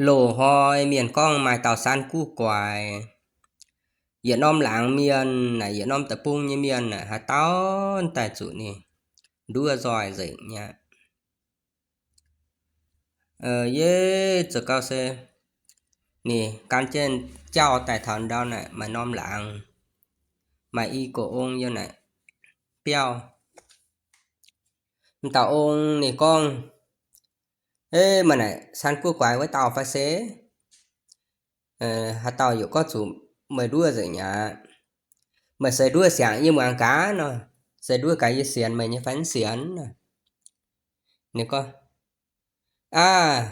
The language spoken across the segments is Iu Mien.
Loz-hnoi mienh gorngv maaih dauh Saan Guv Guaix, yietc norm laangz mienh naaic, yietc norm deic-bung nyei mienh naaic, haaix dauh daaih zuqc ninh nduov nzoih nzengc nyei aqv. Yie zuqc gauh se ninh gan jienv jauv daaih taux ndau naaic, maaih norm laangz, maaih i gox ong yiem naaic biauv. M'dauh ong ninh gorngv, Ei, meih naaic Saan Guv Guaix wuov dauh fai se? Haaix dauh yaac gorngv zuqc meih nduov nzengc aqv? Meih se nduov siangx yie muangx gaax nor, se nduov gaax yie sienx meih nyei fai mv sienx? Ninh gorngv, Aav,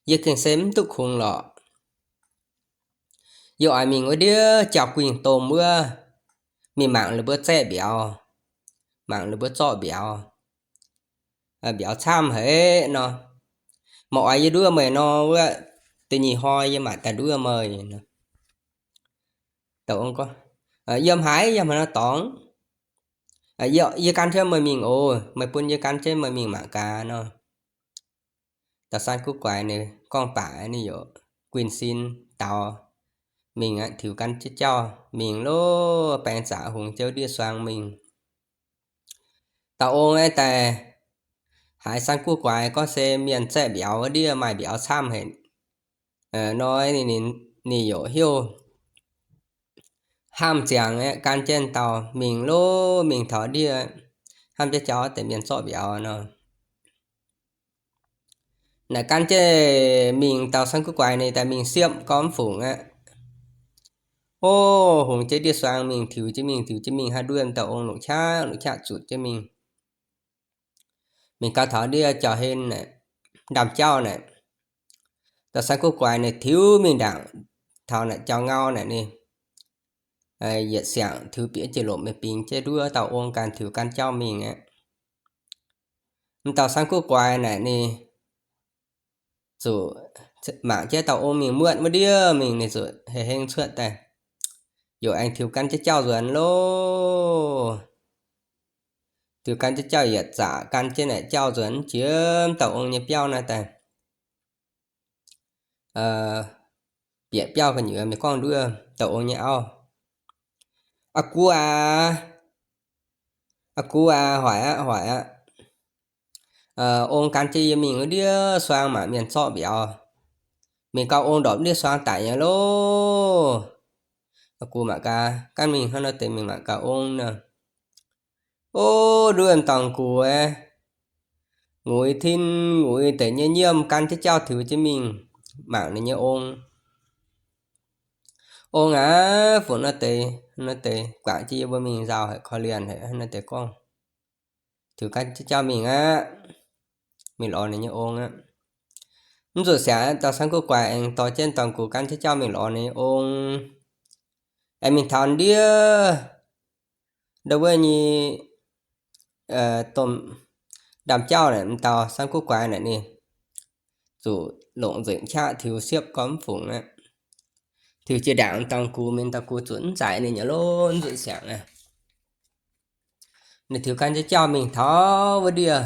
yie gengh se mv duqv kungx lorqc. Yie oix mingh wuov ndiev jauv-guinh domh wuov, mingh mangc ninh mbuo zaeqv mbiauz, mangc ninh mbuo zorqv mbiauz, mbiauz camv haic nor. Meih oix yie nduov meih nor wuov, da'nyeic hnoi yie mangc daaih nduov meih. Dauh ong gorngv, Yiem haaix, yiem haaix nor dorngx? Yie gan jienv meih mingh oc. Meih bun yie gan jienv meih mingh mangc gaax nor. Dauh Saan Guv Guaix ninh gorngv baac ninh yaac guinh sin daux mingh aqv, tiux gan jienv jauv mingh loh, baeng zaqc hungx jienv ndiev suang mingh. Dauh ong aeqv, daaih haiz Saan Guv Guaix gorngv se mienh zaeqv mbiauz wuov ndiev maaih mbiauz camv haic nor, ninh yaac heuc hnamv ziangx aeqv, gan jienv dauh mingh loh, mingh taux ndiev hnamv jienv jauv deix mienh zorqv mbiauz nor. Naaic gan jienv mingh, dauh Saan Guv Guaix ninh daaih mingh siepv gormx fungc aqv. O, hungx jienv ndiev suang mingh, tiux jienv mingh, tiux jienv mingh, haaix nduov dauh ong longc qaqv longc qaqv zuotc jienv mingh. Mingh gau taux ndiev jauv-hlen naaic, ndaamv-jauv naaic, dauh Saan Guv Guaix ninh tiux mingh ndaangc taux naaic jauv-ngau naaic ninh yietc siangx tiux bieqc jiex lomc mingh bingx jienv nduov dauh ong ganh tiux gan jauv mingh aqv. M'dauh Saan Guv Guaix naaic ninh zuqc mangc jienv dauh ong mingh muotv wuov ndiev mingh, ninh zuqc hei heng cuotv daaih, yaac aengx tiux gan jienv jauv nzuonx loh. Tiux gan jienv jauv yietc zaqc, gan jienv naaic jauv nzuonx jiex dauh ong nyei biauv naaiv daaih, bieqc biauv gu'nyuoz mingh gorngv nduov dauh ong nyei auv, Aa gux aac, aa gux aac, hoic aqv, hoic aqv. Ong gan jienv yie mingh wuov ndiev suang mangc mienh zorqv mbiauz. Mingh gau ong ndorpc ndiev suang daic nyei loh. Aa gux mangc gaax, gan mingh hnangv nor deix mingh mangc gaax ong nor. O, nduov m'dauh gux aeqv, nguiz tin nguiz deic nyei nyiemv gan jienv jauv tiux jienv mingh mangc ninh nyei ong. Ong aac, fungc nor deix, nor deix guangc jienv yie mbuo mingh nzauh haic, korv-lienh haic, nor deix gorngv. Tiux gan jienv jauv mingh aqv, mingh lorz ninh nyei ong aqv. Mv zuqc siangx, dauh Saan Guv Guaix aengx dorh jienv m'dauh gux gan jienv jauv mingh lorz ninh nyei ong. Aengx mingh taux ndiev ndau wuov nyei domh ndaamv-jauv naaic, m'dauh Saan Guv Guaix naaic ninh zuqc longc nzengc qaqv tiux siepv gormx fungc aqv. Tiux jiex ndaangc m'dauh gux mingh, m'dauh gux zuqc mv zaic ninh nyei lov, mv zuqc siangx aqv. Ninh tiux gan jienv jauv mingh taux wuov ndiev,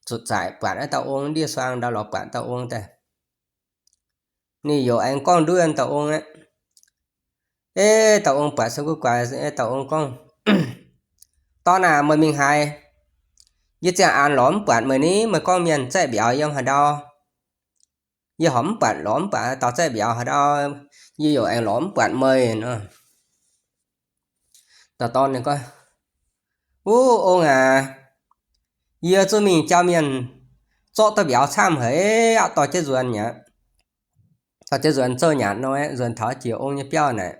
zuqc zaic buatc naaiv dauh ong ndiev suang ndau lorz buatc dauh ong daaih. Ninh yaac aengx gorngv nduov dauh ong aqv. Ei, dauh ong buatc Saan Guv Guaix, ei, dauh ong gorngv, Dorn aac, meih mingh haaix? Yie ziangh aanx lorz mv buatc meih ni. Meih gorngv mienh zaeqv mbiauz yiem haaix ndau? Yie horpc mv buatc, lorz mv buatc dauh zaeqv mbiauz haaix ndau, yie yaac aengx lorz mv buatc meih nor. Dauh dorn ninh gorngv, Wuov ong aac, yie zuqc mingh jauv mienh zorqv duqv mbiauz camv haic aqv, dorh jienv nzuonx aqv. Dorh jienv nzuonx zouv nyanc nor, nzuonx taux jiex ong nyei biauv naaic.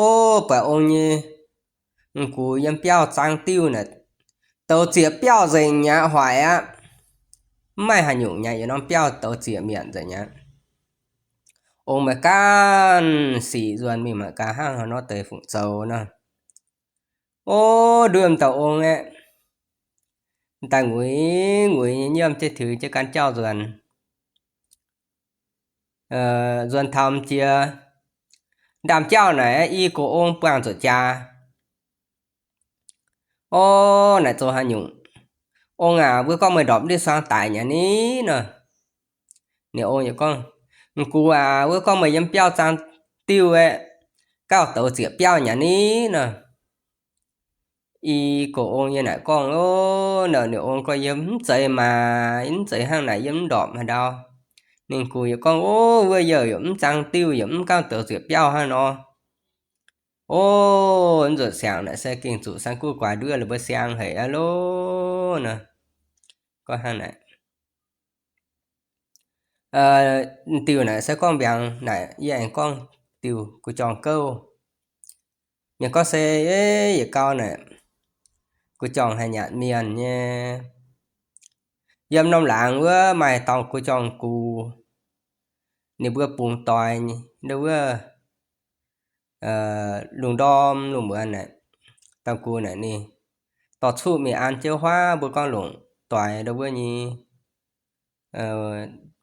O, buatc ong nyei gux yiem biauv zaang diuv naaic, douz zieqc biauv nzengc aqv, hoic aqv. Mv maaih haaix nyungc nyei, yietc norm biauv douz zieqc mietc nzengc aqv. Ong meih ganh sic nzuonx mingh mangc gaax hnangv haaix nor deix fungc zoux nor. O, nduov dauh ong aeqv, daaih nguiz nguiz nyei nyiemv jienv tiux jienv gan jauv nzuonx. Nzuonx taux jiex ndaamv-jauv naaic, i gox ong buangh zuqc jaax. O, naaic zoux haaix nyungc? Ong aac, wuov gorngv meih ndorpc ndiev suang daic nyanc ni nor. Ninh ong yaac gorngv, M'gux aac, wuov gorngv meih yiem biauv zaang diuh aeqv, gauh douz zieqc biauv nyanc ni nor. I gox ong yiem naaic gorngv, Ov, ninh ong gorngv, Yie mv zeiz maah, mv zeiz hnangv naaic, yie mv ndorpc haaix ndau. Ninh gux yaac gorngv, Ov, wuov youh yaac mv zaang diuh, yaac mv gauh douz zieqc biauv hnangv nor. Ov, nzuqc siangx naaic se gengh zuqc saan guv guaax nduov la'buo siang haic aqv loh nor. Gorngv hnangv naaic. Diuh naaic se gorngv mbiaangx naaic yie aengx gorngv diuh guv jorng gouv. Ninh gorngv se, Yietc gau naaic guv jorng haih nyanc mienh nyei. Yiem norm laangz wuov maaih dauh guv jorng gux, ninh mbuo bungx doix nduov wuov lungh ndorm lungh muonz naaic, dauh gux naaic ninh dorh cuqv mingh an jienv huaav, mbuo gorngv longc doix nduov wuov nyei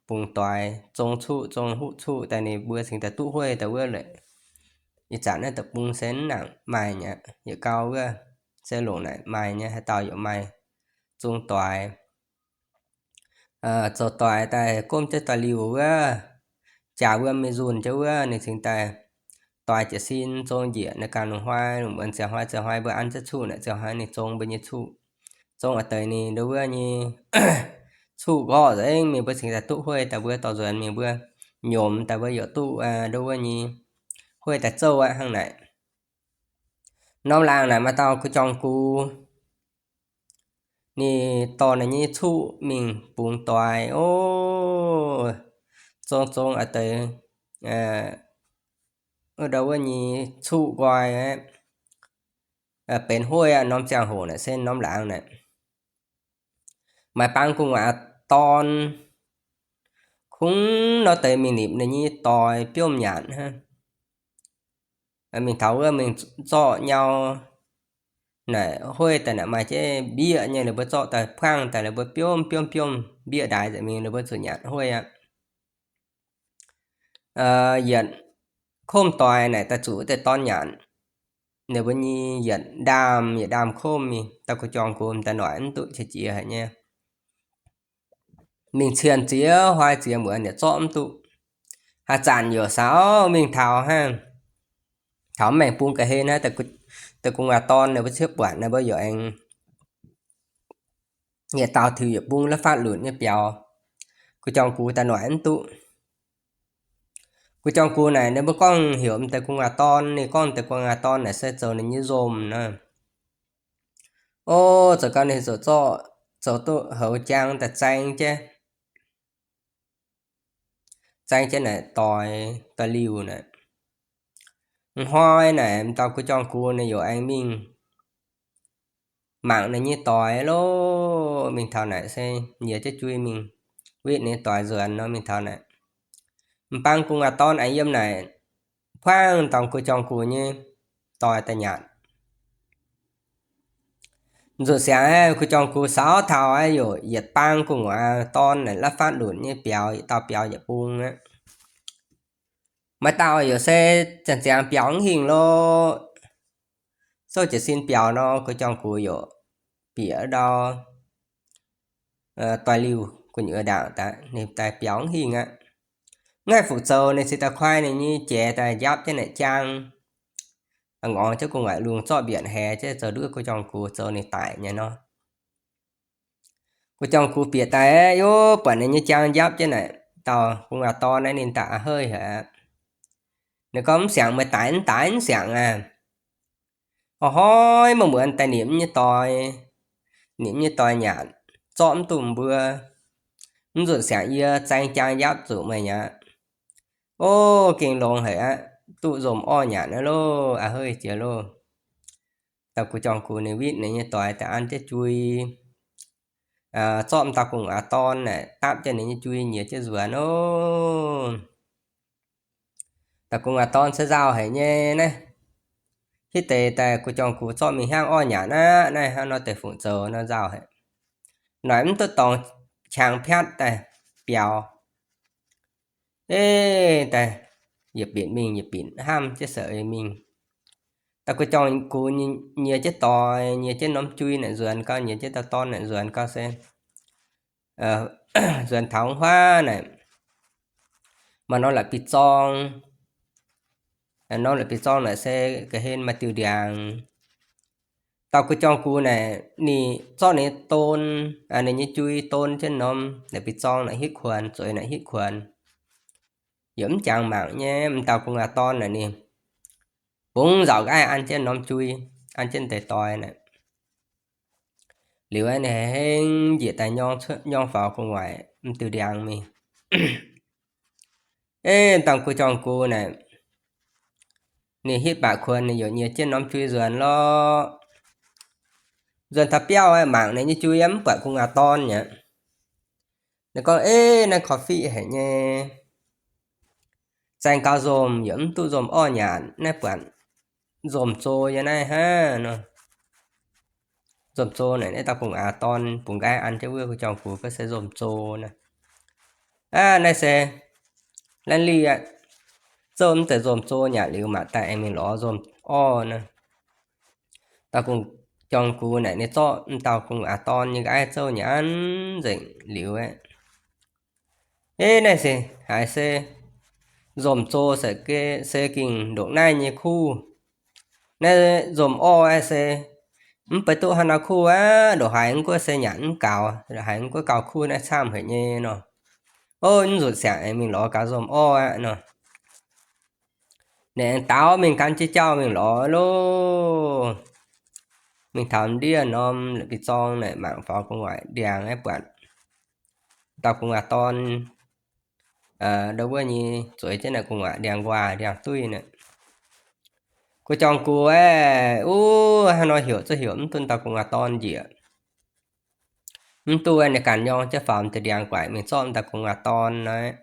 bungx doix, zong cuqv, zong huqv cuqv daaih ninh mbuo cingx daaih duqv hueiv daaih wuov lorqc. Ih zanc naaiv deic-bung se mv nangc maaih nyei aqv. Yietc gau wuov se longc naaic maaih nyei, haaix dauh yaac maaih zong doix. Zoux doix daaih gomv jienv doix-liuh wuov, jaax wuom mingh nzunh jienv wuov, ninh cingx daaih doix jiez sin zong njiec naaiv ganh lungh hnoi, lungh muonz ziangh hnoi ziangh hnoi mbuo an jienv cuqv naaic, ziangh hnoi ninh zong mbuo nyei cuqv. Zong a'deix ninh nduov wuov nyei cuqv nqorqv nzengc mingh, mbuo cingx daaih duqv hueiv daaih mbuo dorh nzuonx mingh mbuo nyomx daaih mbuo yaac duqv nduov wuov nyei hueiv daaih zouv aqv hnangv naaic. Norm laangz naaic maaih dauh guv jorng gux, ninh dorh ninh nyei cuqv mingh bungx doix, ov, zong zong a'deix nduov wuov nyei cuqv nqoi aqv, benx hueiv aqv. Norm ziangh hoc naaic se norm laangz naaic maaih baang gu'nguaaz dorn kungx nor deix mingh nipc ninh nyei doix biomv nyanc hnangv. Mingh taux wuov mingh zorqv nyau naaic hueiv daaih naaic maaih jienv mbieqv nyei, ninh mbuo zorqv daaih puangv daaih, ninh mbuo biomv biomv biomv mbieqv ndaix nzengc mingh, ninh mbuo zuqc nyanc hueiv aqv. Yietc komv doix naaic daaih zuqc wuov deix dorn nyanc. Ninh mbuo nyei yietc ndaamv yietc ndaamv komv mingh, dauh guv jorng gux daaih noic mv duqv, qiex jiez haic nyei. Mingh cienh ziex hnoi ziex muonz yaac zorqv mv duqv. Haaix zanc yaac saaux mingh taux hnangv, taux maengx bung ga'hlen hnangv, deix gu'nguaaz dorn ninh mbuo ciev buatc ninh mbuo yaac aengx yietc dauh tiux yietc bung la'fatv lunc nyei biaux. Guv jorng gux daaih noic mv duqv. Guv jorng gux naaic ninh mbuo gorngv heuc deix gu'nguaaz dorn, ninh gorngv deix gu'nguaaz dorn naaic se zoux ninh nyei nzomz nor. Ov, zoux gau ninh zoux zorqv, zoux duqv houx jaang daaih zaeng jienv, zaeng jienv naaic doix, doix-liuh naaic. Hnoi naaic m'dauh guv jorng gux ninh yaac aengx mingh mangc ninh nyei doix loh. Mingh taux naaic se nyiex jienv jui mingh witv ninh nyei doix nzuonx nor. Mingh taux naaic, m'bang gu'nguaaz dorn aengx yiem naaic puangv dauh guv jorng gux nyei doix daaih nyanc. Nzuqc siangx guv jorng gux saaux taux aqv, yaac yietc bang gu'nguaaz dorn naaic la'fatv lunc nyei biaux, yietc dauh biaux yietc bung aqv. Maaih dauh yaac se zanc ziangx biaux mv hingh loh. Souv jiez sin biaux nor, guv jorng gux yaac bieqc ndau doix-liuh gu'nyuoz ndaangc daaih, ninh daaih biaux mv hingh aqv. Mv haih fu'zoux, ninh cingx daaih koi ninh nyei jiex daaih njapv jienv naaic jaang, ngorc jienv gu'nguaaic lungh zorqv mbienc haex jienv zoux nduov guv jorng gux zoux ninh daic nyei nor. Guv jorng gux bieqc daaih, yov, buatc ninh nyei jaang njapv jienv naaic, dauh gu'nguaaz dorn naaiv ninh daaih a'heiv haic aqv. Ninh gorngv, Mv siangx meih daix mv daix mv siangx aqv. Ov, hnoi muonz-muonz daaih nimc nyei doix, nimc nyei doix nyanc, zorqv mv duqv mbuo. Mv nzunc siangx yie zaeng jaang njapv zuqc meih aqv. Ov, gengh longx haic aqv, duqv nzomz orv nyanc aqv loh, a'heiv jiex loh. Dauh guv jorng gux ninh witv ninh nyei doix daaih an jienv jui, zorqv m'dauh gu'nguaaz dorn naaic dapv jienv ninh nyei jui nyiex jienv nzuonx ov. Dauh gu'nguaaz dorn se nzauh haic nyei naaiv. Hitv deix daaih guv jorng gux zorqv mingh hiaangv orv nyanc aqv. Naaiv hnangv nor deix fungc zoux nor nzauh haic. Noic mv duqv dorngx qangx piatv daaih biaux. Eix, daaih yietc binc mingh yietc binc hnamv jienv se mingh. Da'guv jorng gux nyiex jienv doix, nyiex jienv norm jui naaic nzuonx gau, nyiex jienv dauh dorn naaic nzuonx gau se nzuonx taux huaav naaic, maaih norm la'bieiv-zorng. Norm la'bieiv-zorng naaic se ga'hlen maaih diuh ndiangx. Dauh guv jorng gux naaic ninh zorqv ninh nyei don, ninh nyei jui don jienv norm la'bieiv-zorng naaic hitv kuonx, zueiz naaic hitv kuonx, yaac mv jangx mangc nyei. M'dauh gu'nguaaz dorn naaic ninh bungx nzauc nqaaiv an jienv norm jui, an jienv deix doix naaic. Liuz ninh hengx njiec daaih nyorng faaux gu'nguaaic m'diuh ndiangx mingh. Ei, m'dauh guv jorng gux naaic ninh hitv baac kuonx, ninh yaac nyiex jienv norm jui nzuonx lorqc. Nzuonx taux biauv mangc ninh nyei jui mv buatc gu'nguaaz dorn aqv. Ninh gorngv, Ei, naaiv korv-fiqv haic nyei. Zaeng gaux nzomc yaac mv duqv nzomc orv nyanc, naaiv buatc nzomc zoh yiem naaiv hnangv nor. Nzomc zoh naaic, naaiv dauh gu'nguaaz dorn bungx nqaaiv an jienv wuov guv jorng gux gorngv se nzomc zoh naaic. Aav, naaiv se laanh liz aqv. Zouv mv zeiz nzomc zoh nyanc liuz maac daaih aengx mingh lorz nzomc orv naaic. Dauh guv jorng gux naaic ninh zorqv m'dauh gu'nguaaz dorn nyei nqaaiv zouv nyanc nzengc liuz aeqv, Ei, naaiv se haiz se nzomc zoh se gengh ndongc naaiv nyei kuv. Naaiv nzomc orv aeqv se mv baac duqv haaix nor kuv aqv. Ndongc haaix mv gunv se nyanc mv gaux, ndongc haaix mv gunv gauh kuv naaiv camv haic nyei nor. Ov, mv nzunc siangx aengx mingh lorz gaux nzomc orv aqv nor. Ninh aengx daaux mingh gan jienv jauv mingh lorz loh. Mingh taux ndiev norm la'bieiv-zorng naaic mangc faaux gu'nguaaic ndiangx aeqv, buatc dauh gu'nguaaz dorn ndau wuov nyei zueiz jienv naaic gu'nguaaic ndiangx-nquaah ndiangx-duih naaic. Guv jorng gux aeqv, uv, haaix nor heuc zungv heuc mv duqv dauh gu'nguaaz dorn njiec. Mv duqv, ninh ganh nyorng jienv faaux m'diuh ndiangx-guaaic mingh zorqv m'dauh gu'nguaaz dorn naaic.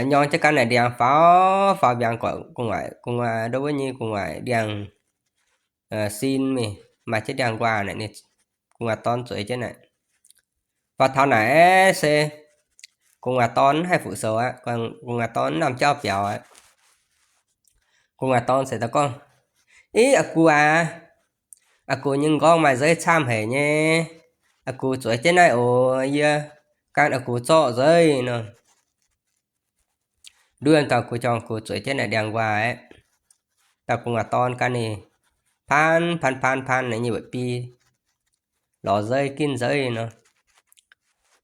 Nyorng jienv gan naaic ndiangx faaux, faaux mbiaangx gu'nguaaic, gu'nguaaz ndau wuov nyei gu'nguaaic ndiangx-sin mingh, maaih jienv ndiangx-nquaah naaic ninh gu'nguaaz dorn zueiz jienv naaic. Faaux taux naaic se gu'nguaaz dorn mv haih fuqv sou aqv. Gu'nguaaz dorn mv lamh jauv biaux aqv. Gu'nguaaz dorn se daaih gorngv, Ih, aa gux aac, aa gux nyei m'nqorngv maaih nzeiv camv haic nyei. Aa gux zueiz jienv naaiv oc. Yie gan aa gux zorqv nzeiv nor. Nduov dauh guv jorng gux zueiz jienv naaic ndiangx-nquaah aeqv, dauh gu'nguaaz dorn gan ninh paan paan paan paan ninh nyei mba'bi lorz nzeiv ginv nzeiv nor.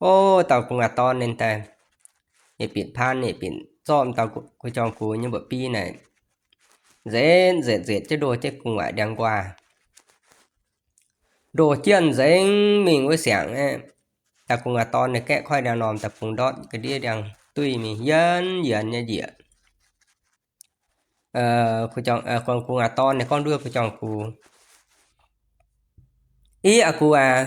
Ov, dauh gu'nguaaz dorn ninh daaih yietc binc paan yietc binc zorqv dauh guv jorng gux nyei mba'bi naaic, nzetv nzetv nzetv jienv ndoh jienv gu'nguaaic ndiangx-nquaah. Ndoh jienv nzengc mingh wuov siangx aeqv, dauh gu'nguaaz dorn ninh gaeqv koiv ndiangx-normh daaih bungx ndortv ga'ndiev ndiangx-duih mingh yienx yienx nyei njiec. Guv jorng, gu'nguaaz dorn ninh gorngv nduov guv jorng gux, Ih, aa gux aac,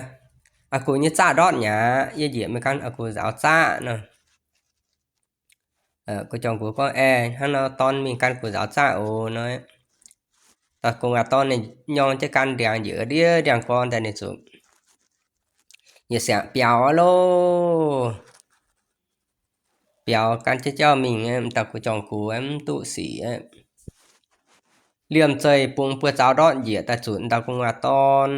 aa gux nyei zaqv ndortv nyei aqv. Yie njiec mingh gan aa gux nzaaux zaqv nor. Guv jorng gux gorngv, Aeqv, hnangv nor dorn mingh gan gux nzaaux zaqv oc nor. Dauh gu'nguaaz dorn ninh nyorng jienv gan ndiangx njiec ndiev ndiangx-gorn daaih ninh zuqc yietc siangx biaux loh. Biaux gan jienv jauv mingh, m'dauh guv jorng gux mv duqv sic. Liemh zeih bungx buoz-zaux ndortv njiec daaih zunc m'dauh gu'nguaaz dorn.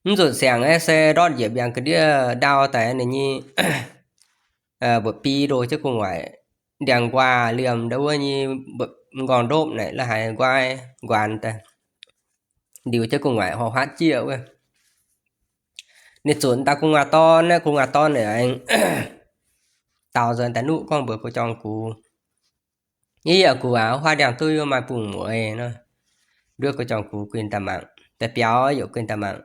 Mv nzunc siangx aeqv se ndortv njiec mbiaangx ga'ndiev ndau daaih ninh nyei mba'bi ndoh jienv gu'nguaaic ndiangx-nquaah liemh ndau wuov nyei m'nqorngv-ndopv naaic la'haiz nquaai nquaanx daaih, ndiux jienv gu'nguaaic horc huaatv jieqv wuov. Ninh zunc m'dauh gu'nguaaz dorn aeqv, gu'nguaaz dorn naaic aengx daaux nzuonx daaih nuqv gorngv mbuox guv jorng gux, Ih, aa gux aac, huaav ndiangx-duih maaih bungx mueiz nor. Nduov guv jorng gux guinh daaih mangc, daaih biaux yaac guinh daaih mangc,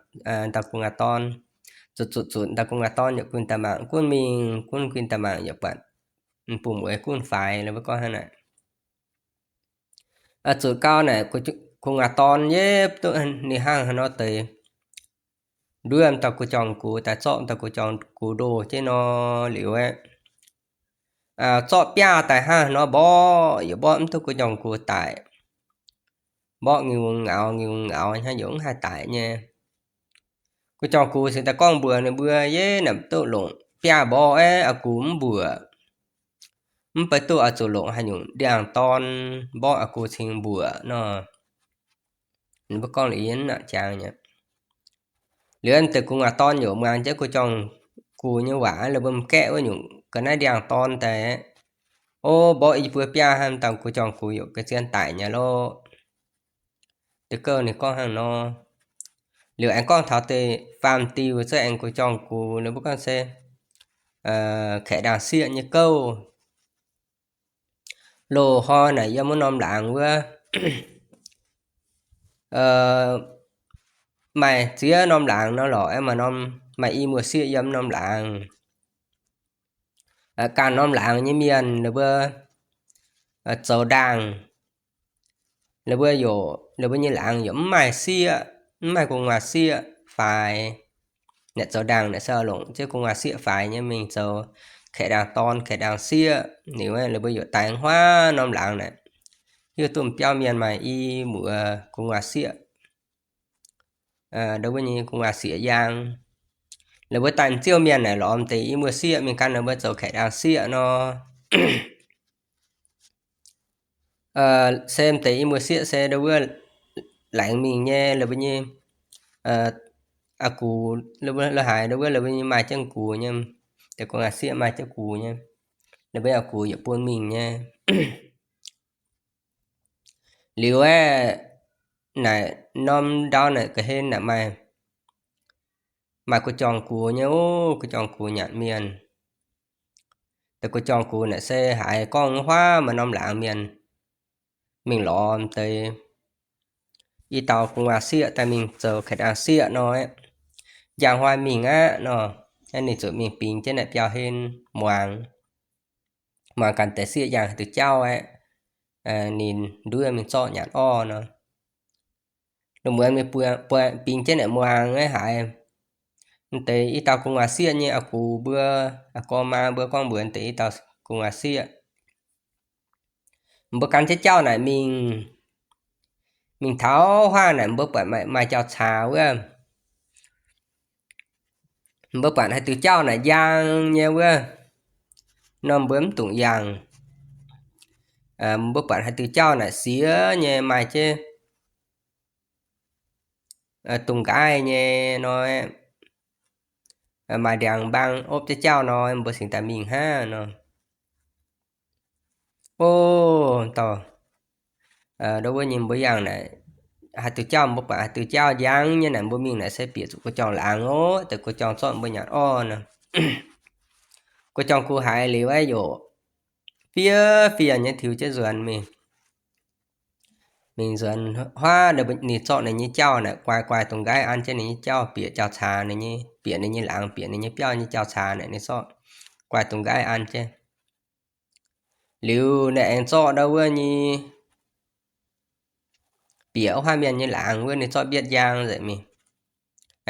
m'dauh gu'nguaaz dorn, zuqc zuqc zuqc m'dauh gu'nguaaz dorn yaac guinh daaih mangc, gunv mingh gunv guinh daaih mangc yaac buatc bungx mueiz gunv faix, mbuo gorngv hnangv naaic. Zuqc gau naaic, gu'nguaaz dorn yie mv duqv ninh hnangv haaix nor deix. Nduov m'dauh guv jorng gux daaih zorqv m'dauh guv jorng gux ndoh jienv nor liuz aeqv, zorqv biaav daaih hnangv haaix nor mborqv yaac mborqv mv duqv guv jorng gux daic. Mborqv ngiuz ngauz ngiuz ngauz hnangv yaac mv haih daic nyei. Guv jorng gux se daaih gorngv mbuox ninh mbuo, Yie naaic duqv longc biaav mborqv aeqv, aa gux mv mbuoqc. mv baac duqv oix zuqc longc haaix nyungc ndiangx-dorn mborqv a'gux cingx mbuoqc nor. Ninh mbuo gorngv liuz yie mv nangc jangx nyei. Liuz deix gu'nguaaz dorn yaac muangx jienv gu'jong-gux nyei waac, ninh mbuo m'gaeqv wuov nyungc ga'naaiv ndiangx-dorn daaih, o, mborqv i buo biaav hnangv, dangh gu'jong-gux yaac ga'zien daic nyei lorqc. Deix gouv ninh gorngv hnangv nor. Liuz aengx gorngv taux deix faam-diuh zungv aengx gu'jong-gux, ninh mbuo gorngv se kaeqv-ndaang-sieqv nyei gouv. Loz-hnoi naaic yiem wuov norm laangz wuov, maaih ziex norm laangz nor lorqc, aengx maaih norm, maaih i muoz-sieqv yiem norm laangz. Ganh norm laangz nyei mienh ninh mbuo zoux ndaangh, ninh mbuo yaac, ninh mbuo nyei laangz yaac mv maaih sieqv, mv maaih gu'nguaaz-sieqv faix. Naaic zoux ndaangh naaic se longc jienv gu'nguaaz-sieqv faix nyei mingh zoux kaeqv-ndaang-dorn kaeqv-ndaang-sieqv. Ninh mbuo yaac daix huaav norm laangz naaic, hiuv duqv biauv mienh maaih i muoz gu'nguaaz-sieqv, ndo wuov nyei gu'nguaaz-sieqv yaang. Ninh mbuo daaih m'zioh mienh naaic lorz m'deix i muoz-sieqv mingh gan ninh mbuo zoux kaeqv-ndaang-sieqv nor. Se m'deix i muoz-sieqv se ndo wuov laengz mingh nyei, ninh mbuo nyei a'gux, lo haaix ndo wuov ninh mbuo nyei maaih jienv gux nyei, deix gu'nguaaz-sieqv maaih jienv gux nyei, ninh mbuo a'gux yaac bun mingh nyei. Liuz aeqv, naaic norm ndau naaic ga'hlen naaic maaih, maaih gu'jong-gux nyei, o, gu'jong-gux nyanc mienh. Deix gu'jong-gux naaic se haiz gorngv huaav maaih norm laangz mienh mingh lorz deix i dauh gu'nguaaz-sieqv daaih mingh zoux kaeqv-ndaang-sieqv nor, njang hnoi mingh aqv nor, ninh zuqc mingh bingx jienv naaic biauv-hlen muangx, muangx ganh deix sieqv yangh haaix diuh jauv aeqv, ninh nduov mingh zorqv nyanc orv nor. Lungh muonz mingh bingx jienv naaic muangx aeqv, haiz m'deix i dauh gu'nguaaz-sieqv nyei a'gux mbuo, a'gorh maa mbuo gorngv mbuox deix i dauh gu'nguaaz-sieqv, mbuo gan jienv jauv naaic mingh, mingh taux huaav naaic mbuo buatc maaih jauv-caax wuov. Mbuo buatc haaix diuc jauv naaic njang nyei wuov, nor mbuo mv dungx yangh. Mbuo buatc haaix diuc jauv naaic siex nyei, maaih jienv dungz nqaaiv nyei nor, maaih ndiangx-mbaang opv jienv jauv nor, mbuo cingx daaih mingh hnangv nor. O, dauh, ndo wuov nyei mbuo yangh naaic, haaix diuc jauv mbuo buatc haaix diuc jauv njang nyei naaic mbuo mingh naaic se bieqc zuqc gu'jong-laangz oc, deix gu'jong zorqv mbuo nyanc orv nor. Gu'jong-gux haiz liuz aeqv, yaac fiev fiev nyei tiux jienv nzuonx mingh. Mingh nzuonx huaav, ninh zorqv ninh nyei jauv naaic guaix guaix dungz nqaaiv an jienv ninh nyei jauv, bieqc jauv-caax ninh nyei, bieqc ninh nyei laangz, bieqc ninh nyei biauv nyei jauv-caax naaic ninh zorqv guaix dungz nqaaiv an jienv. Liuz ninh aengx zorqv ndo wuov nyei, bieqc huaav mienh nyei laangz wuov ninh zorqv mbietv njang nzengc mingh.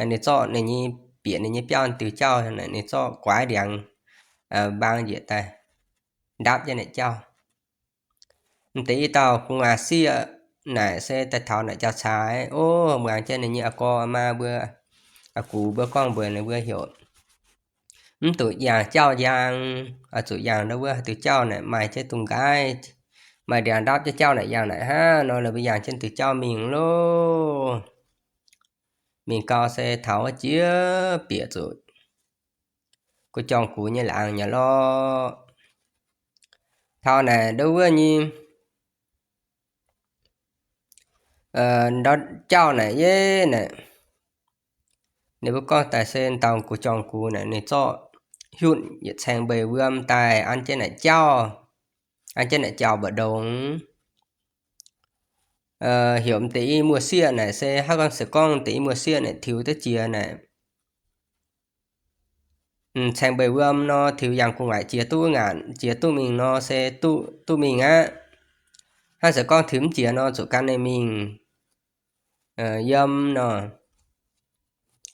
Ninh zorqv ninh nyei, bieqc ninh nyei biauv diuh jauv naaic ninh zorqv guaix ndiangx mbaang njiec daaih ndapv jienv naaic jauv. M'deix i dauh gu'nguaaz-sieqv naaic se daaih taux naaic jauv-caax, o, muangx jienv ninh nyei a'gorh a'maa mbuo, a'gux mbuo gorngv mbuox ninh mbuo heuc, mv dungx yangh jauv njang, oix zuqc yangh ndo wuov haaix diuc jauv naaic maaih jienv dungz nqaaiv, maaih ndiangx ndapv jienv jauv naaic yangh naaic hnangv nor, ninh mbuo yangh jienv diuc jauv mingh loh. Mingh gau se taux wuov jiex bieqc zuqc gu'jong-gux nyei laangz nyei lorqc. Taux naaic ndo wuov nyei ndau jauv naaic yeiv naaic, ninh mbuo gorngv daaih se dauh gu'jong-gux naaic ninh zorqv hiuv yietc caeng mbeix wuom daaih an jienv naaic jauv, an jienv naaic jauv mbu'ndongx. Heuc m'deix i muoz-sieqv naaic se hnangv gorngv se gorngv m'deix i muoz-sieqv naaic tiux duqv jiex naaic, caeng mbeix wuom nor tiux yangh gu'nguaaic jiex duqv ngaanc, jiex duqv mingh nor se duqv, duqv mingh aqv. Hnangv se gorngv tiux mv jiex nor zuqc gan ninh mingh yiem nor,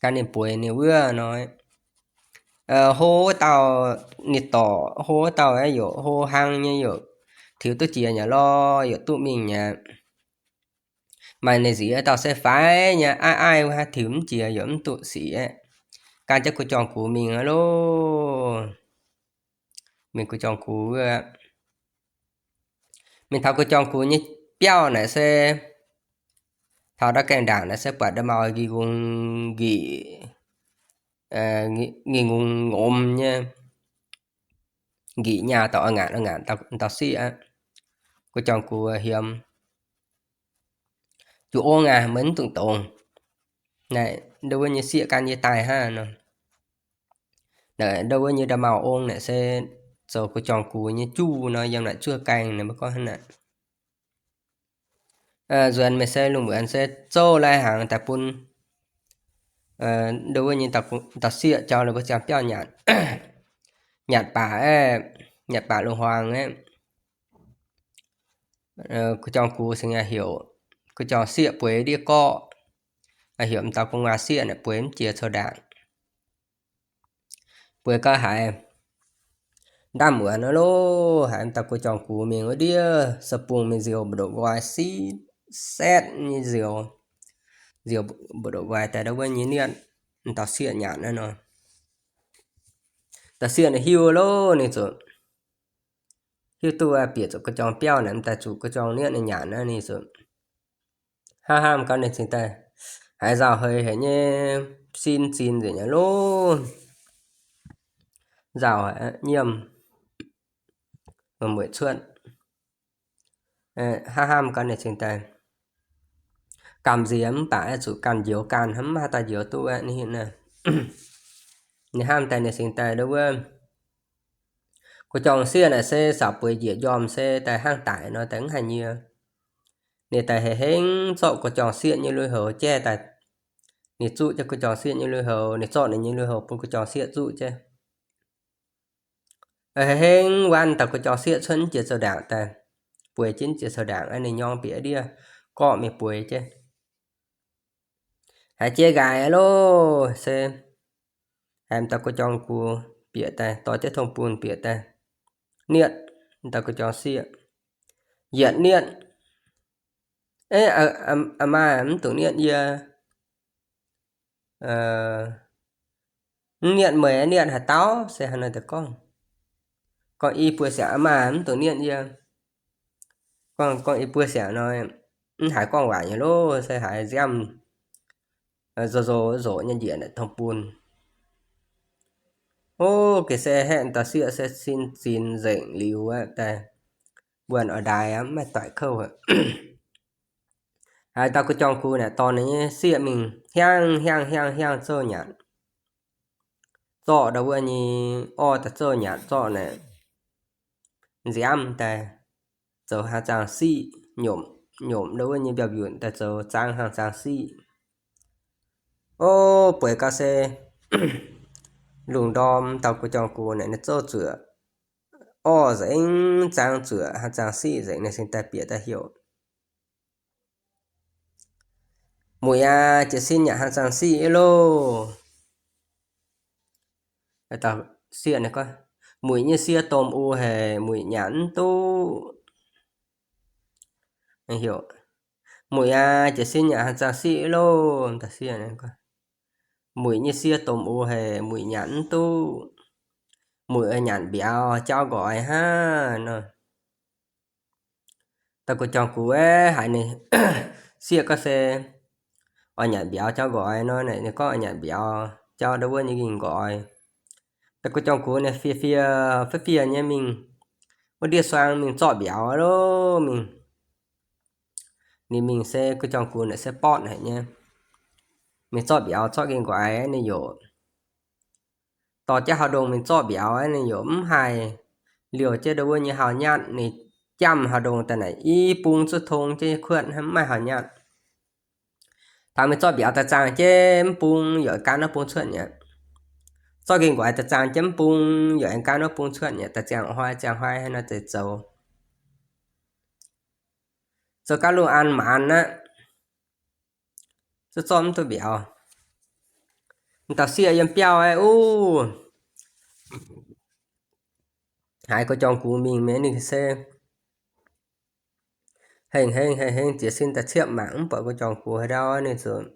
gan ninh bueix ninh wuov nor. Hlo wuov dauh ninh dorc, hlo wuov dauh aeqv, yaac hlo hlang nyei, yaac tiux duqv jiex nyei lorqc, yaac duqv mingh nyei. Maaih ninh nziez dauh se faix nyei, aiv aiv wuov tiux mv jiex yaac mv duqv sic aeqv, gan jienv gu'jong-gux mingh aqv loh. Mingh gu'jong-gux wuov, Mingh taux gu'jong gux nyei biauv naaic se, taux ndau gaengh ndaangc naaic se buatc nda'maauh nqi nqung nqic, nqi nqung ngomz nyei, nqic nyaah dorh oix ngaatc oix ngaatc dauh sieqv aqv. Gu'jong gux hiemx, Juqv ong aac, meih mv dungx dongz. Naaic ndau wuov nyei sieqv gan yie daaih hnangv nor. Naaic ndau wuov nyei nda'maauh ong naaic se zoux gu'jong gux nyei juv nor, yiem naaic zuov gaengh naaic mbuo gorngv hnangv naaic. Nzuonx meih se lungh muonz se zouv lai hnaangx daaih bun ndau wuov nyei dauh sieqv jauv la'buo ziangh biauv nyanc. Nyanc baac, nyanc baac lungh hmuangx aqv, gu'jong gux se heuc gu'jong sieqv bueix ndiev gorqv, heuc m'dauh gu'nguaaz sieqv naaic bueix mv jiex coux ndaangc. Bueix gau haiz ndaamv muonz aqv loh, haiz m'dauh gu'jong gux mingh wuov ndiev se bung mingh nziouv mbu'ndoqv nqoi, sitv setv nyei nziouv, nziouv mbu'ndoqv nqoi daaih ndau wuov nyei nietv, m'dauh sieqv nyanc aqv nor. Dauh sieqv naaic hiuv loh, ninh zuqc hiuv duqv bieqc zuqc gu'jong biauv naaic m'daaih zuqc gu'jong nietv ninh nyanc aqv, ninh zuqc hnamv hnamv gau ninh cingx daaih haiz nzauh heix haic nyei, sin zin nzengc nyei loh. Nzauh nyiemh mueic cuotv, hnamv hnamv gau ninh cingx daaih gamh nziex mv baac zuqc ganh njoux ganh, mv haaix dauh njoux duqv aqv. Ninh hnamv daaih ninh cingx daaih ndau wuov gu'jong sieqv naaic se caux bueix njiec njormh se daaih hnangv daic nor daaih mv haaix nyie. Ninh daaih hei hengv zorqv gu'jong sieqv nyei lui-houx jaiv daaih. Ninh zuqv jienv gu'jong sieqv nyei lui-houx, ninh zorqv ninh nyei lui-houx bun gu'jong sieqv zuqv jienv. Hei hengv wanv daaih gu'jong sieqv cuotv jiex zoux ndaangc daaih, bueix jienv jiex zoux ndaangc aqv, ninh nyorng bieqc ndiev gorqv mingh bueix jienv. Haiz jiex nqaaix loh se haiz m'daaih gu'jong gux bieqc daaih, dorh jienv tong bun bieqc daaih nietv m'daaih gu'jong sieqv, yietc nietv, Aa maa, mv dungx nietv yie. Mv nietv meih, nietv haaix dauh? Se haaix nor deix gorngv? Gorngv i buo siangx, aa maa, mv dungx nietv yie. Gorngv, gorngv i buo siangx nor, mv haiz gorngv waac nyei loh, se haiz nziaamv zoux zoux zoqc nyei njiec naaic tong bun. O, geh se haeqv dauh sieqv se sin zinx nzengc liuz aqv, daaih wuonh oix ndaix aqv, mv maaih doic kouv aqv. Haiz dauh gu'jong gux naaic dorh ninh nyei sieqv mingh hiaangv hiaangv hiaangv hiaangv zouv nyanc. Zorqv ndau wuov nyei orv daaih zouv nyanc, zorqv naaic nziaamv daaih zoux hnaangx zaangh siqv, nyomc, nyomc ndau wuov nyei mbiauz-mbiunc daaih zoux zaangh hnaangx zaangh siqv. O, bueix gau se lungh ndorm dauh gu'jong gux naaic ninh zouv zuoqc orv nzengc, zaangh zuoqc hnaangx zaangh siqv nzengc, ninh cingx daaih bieqc daaih heuc, Muic aac, jiez sin nyanc hnaangx zaangh siqv loh. Dauh sieqv naaic gorngv, Muic nyei sie domh u haic, muic nyanc mv duqv. Heuc, Muic aac, jiez sin nyanc hnaangx zaangh siqv loh. Dauh sieqv naaic gorngv, Muic nyei sie domh u haic, muic nyanc mv duqv. Muic oix nyanc mbiauz jauv nqoi hnangv nor. Dauh gu'jong gux aeqv, haiz ninh sieqv gorngv se oix nyanc mbiauz jauv nqoi nor, ninh gorngv oix nyanc mbiauz jauv ndau wuov nyei ging nqoi. Dauh gu'jong gux ninh fiev fiev fiev fiev nyei mingh wuov ndiev suang mingh zorqv mbiauz loh mingh. Ninh mingh se gu'jong gux naaic se bortv haic nyei. Mingh zorqv mbiauz zorqv ging nqoi, ninh yaac dorh jienv hauv ndongh mingh zorqv mbiauz, ninh yaac mv haih liouh jienv ndau wuov nyei hauh nyatv. Ninh jamh hauh ndongh daaih naaic i bung zuqc tong jienv kuotv, mv maaih hauh nyatv. Taux mingh zorqv mbiauz daaih zaangh jienv mv bung, yaac aengx gaanv wuov bung cuotv nyei. Zorqv ging nqoi daaih zaangh jienv mv bung, yaac aengx gaanv wuov bung cuotv nyei. Daaih ziangh hnoi ziangh hnoi hnangv nor deix zoux. Zoux gau lungh an maanz aqv, zungv zorqv mv duqv mbiauz. M'dauh sieqv yiem biauv aeqv, uv, haiz gu'jong gux mingh mi'aqv, ninh se hengh hengh hengh hengh jiez sin daaih ciepv mangc mv buatc gu'jong gux haaix ndau, ninh zuqc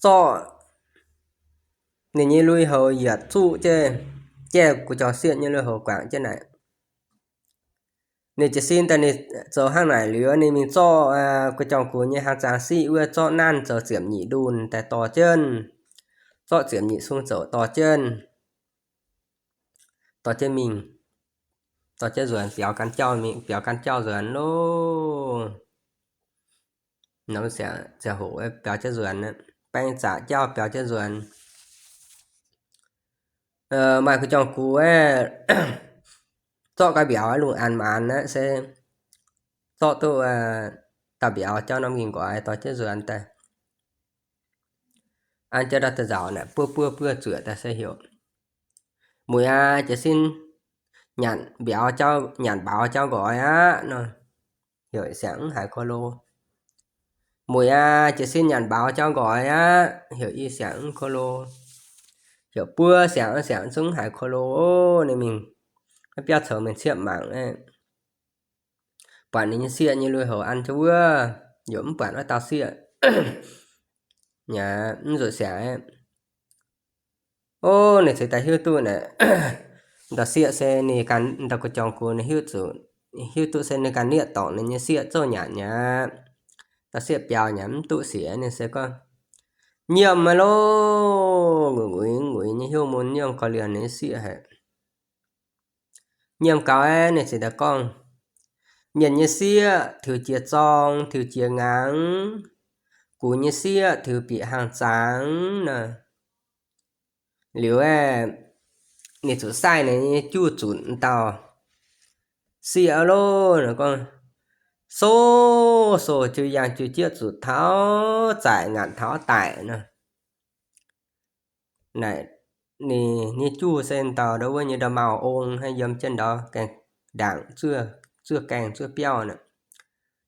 zorqv ninh nyei lui-houx yietc zuqv jienv, jaiv gu'jong sieqv nyei lui-houx guangc jienv naaic. Ninh jiez sin daaih ninh zoux hnangv naaic liuz, ninh mingh zorqv gu'jong gux nyei hlang zaangc siqv wuov, zorqv nanv zoux ziepc nyeic ndunh daaih dorh jienv, zorqv ziepc nyeic sung zoux dorh jienv, dorh jienv mingh, dorh jienv nzuonx biaux gan jauv mingh, biaux gan jauv nzuonx loh. Norm siang ziangh hoc biaux jienv nzuonx, baeng zaqc jauv biaux jienv nzuonx. Maaih gu'jong gux aeqv, zorqv ga'mbiauz lungh aanx maanz aqv se zorqv duqv dauh mbiauz jauv norm ging nqoi dorh jienv nzuonx daaih. An jienv ndau da'nzauc naaic buov buov buov zuoqc daaih se heuc, muic aac, jiez sin nyanc mbiauz jauv, nyanc mbiauz jauv nqoi aqv nor, heuc siangx mv haiz ko lo. Muic aac, jiez sin nyanc mbiauz jauv nqoi aqv, heuc i siangx mv ko lo. Heuc buov siangx, siangx zungv mv haiz ko lo. Ninh mingh biauv coux mingh ciepv mangc aeqv, buatc ninh nyei sieqv nyei lui-houx an jienv wuov, yaac mv buatc wuov dauh sieqv. Yaac mv nzuqc siangx aeqv. O, ninh ceix daaih hiuv duqv naaic, dauh sieqv se ninh ganh, dauh gu'jong gux ninh hiuv duqv, hiuv duqv se ninh ganh nieqv dorngc ninh nyei sieqv zouv nyanc nyei aqv. Dauh sieqv biaux nyanc mv duqv sic, ninh se gorngv, nyiemv maiv loh, nguiz nguiz nguiz nyei hnyouv mun nyiemv gau liemh ninh nyei sieqv haic. Nyiemv gau aeqv, ninh ceix daaih gorngv, mienh nyei sieqv tiux jiex zorng, tiux jiex ngaangc, gux nyei sieqv tiux bieqc hlang zaangc nor. Liuz aeqv, ninh zuqc saih ninh nyei juv zunc dauh sieqv loh, gorngv, soh, soh, jiu yaangh jiu jieqv zuqc taux zaaic ngaatc taux daic nor. Naaic, ninh nyei juv se dauh ndau wuov nyei nda'maauh ong, yiem jienv ndau gaengh ndaangc, zuov gaengh zuov biauv naaic.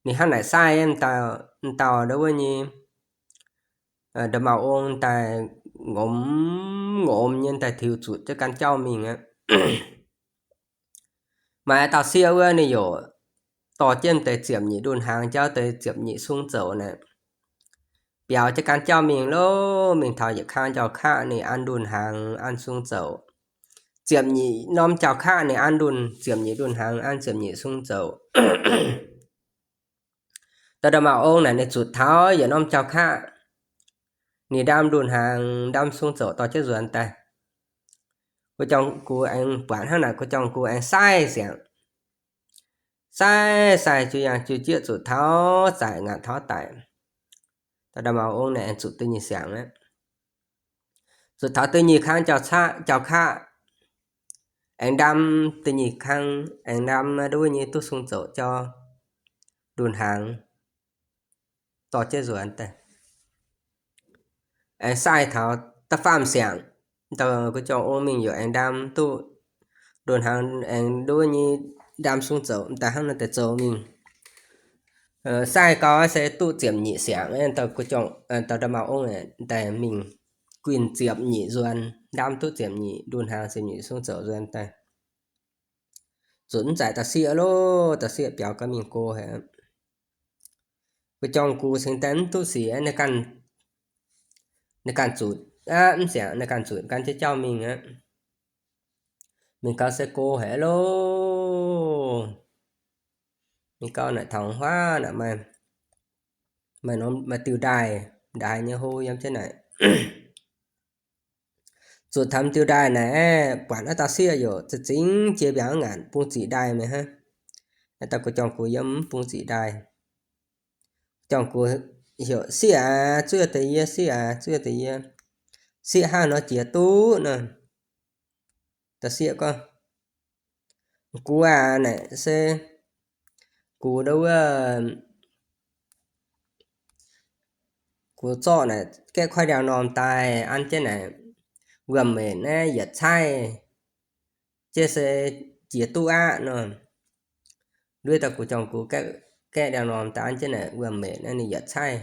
Ninh hnangv naaic saih dauh ndau wuov nyei nda'maauh ong daaih ngomz ngomz nyei daaih tiux zuqc jienv gan jauv mingh aqv. Maaih dauh sieqv wuov ninh yaac dorh jienv deix ziepc nyeic ndunh hnaangx jauv, deix ziepc nyeic sung zoux naaic, biaux jienv gan jauv mingh loh, mingh taux yietc kang jauv-kaqv ninh an ndunh hnaangx an sung zoux. Ziepc nyeic norm jauv-kaqv ninh an ndunh, ziepc nyeic ndunh hnaangx an ziepc nyeic sung zoux. Dauh nda'maauh ong naaic ninh zuqc taux yietc norm jauv-kaqv, ninh ndaam ndunh hnaangx ndaam sung zoux dorh jienv nzuonx daaih. Gu'jong gux aengx buatc hnangv naaic, gu'jong gux aengx saih siangx, saih saih jiu yaangh jiu jieqv zuqc taux zaaic ngaatc taux daic. Dauh nda'maauh ong naaic aengx zuqc da'nyeic siangx aqv. Zuqc taux da'nyeic kang jauv-kaqv, aengx ndaam da'nyeic kang, aengx ndaam nduov nyei duqv sung zoux jauv ndunh hnaangx dorh jienv nzuonx daaih. Aengx saih taux da'faam siangx, dauh gu'jong ong mingh yaac aengx ndaam duqv ndunh hnaangx, aengx nduov nyei ndaam sung zoux daaih hnangv naaiv deix zoux mingh. Saih gau se duqv ziepc nyeic siangx, dauh nda'maauh ong daaih mingh guinh ziepc nyeic nzuonx, ndaam duqv ziepc nyeic ndunh hnaangx, ziepc nyeic sung zoux nzuonx daaih. Zuqc mv zaaic dauh sieqv loh, dauh sieqv biaux gau mingh go haic. Gu'jong gux cingx daaih mv duqv sic, ninh ganh zuqc aqv, mv siangx ninh ganh zuqc gan jienv jauv mingh aqv. Mingh gau se go haic loh. Mingh gau naaic taux huaav naaic maaih, maaih norm, maaih diuh ndaaih, ndaaih nyei hlo yiem jienv naaic. Zuqc taux diuh ndaaih naaic, buatc naaiv dauh sieqv yaac za'zingx jiex mbiaangx ngaanc bung ziqc ndaaih mi'aqv hnangv. Naaiv dauh gu'jong gux yiem mv bung ziqc ndaaih. Gu'jong gux heuc, sieqv aac, zuov deix yie, sieqv aac, zuov deix yie. Sieqv hnangv nor jiex duqv nor. Dauh sieqv gorngv, gux aac, naaic se gux ndau wuov, gux zorqv naaic gaeqv koiv ndiangx-normh daaih an jienv naaic wuom-mbenc naaiv yietc caaiv jienv se jiex duqv aqv nor. Nduov dauh gu'jong gux gaeqv ndiangx-normh daaih an jienv naaic wuom-mbenc naaiv ninh yietc caaiv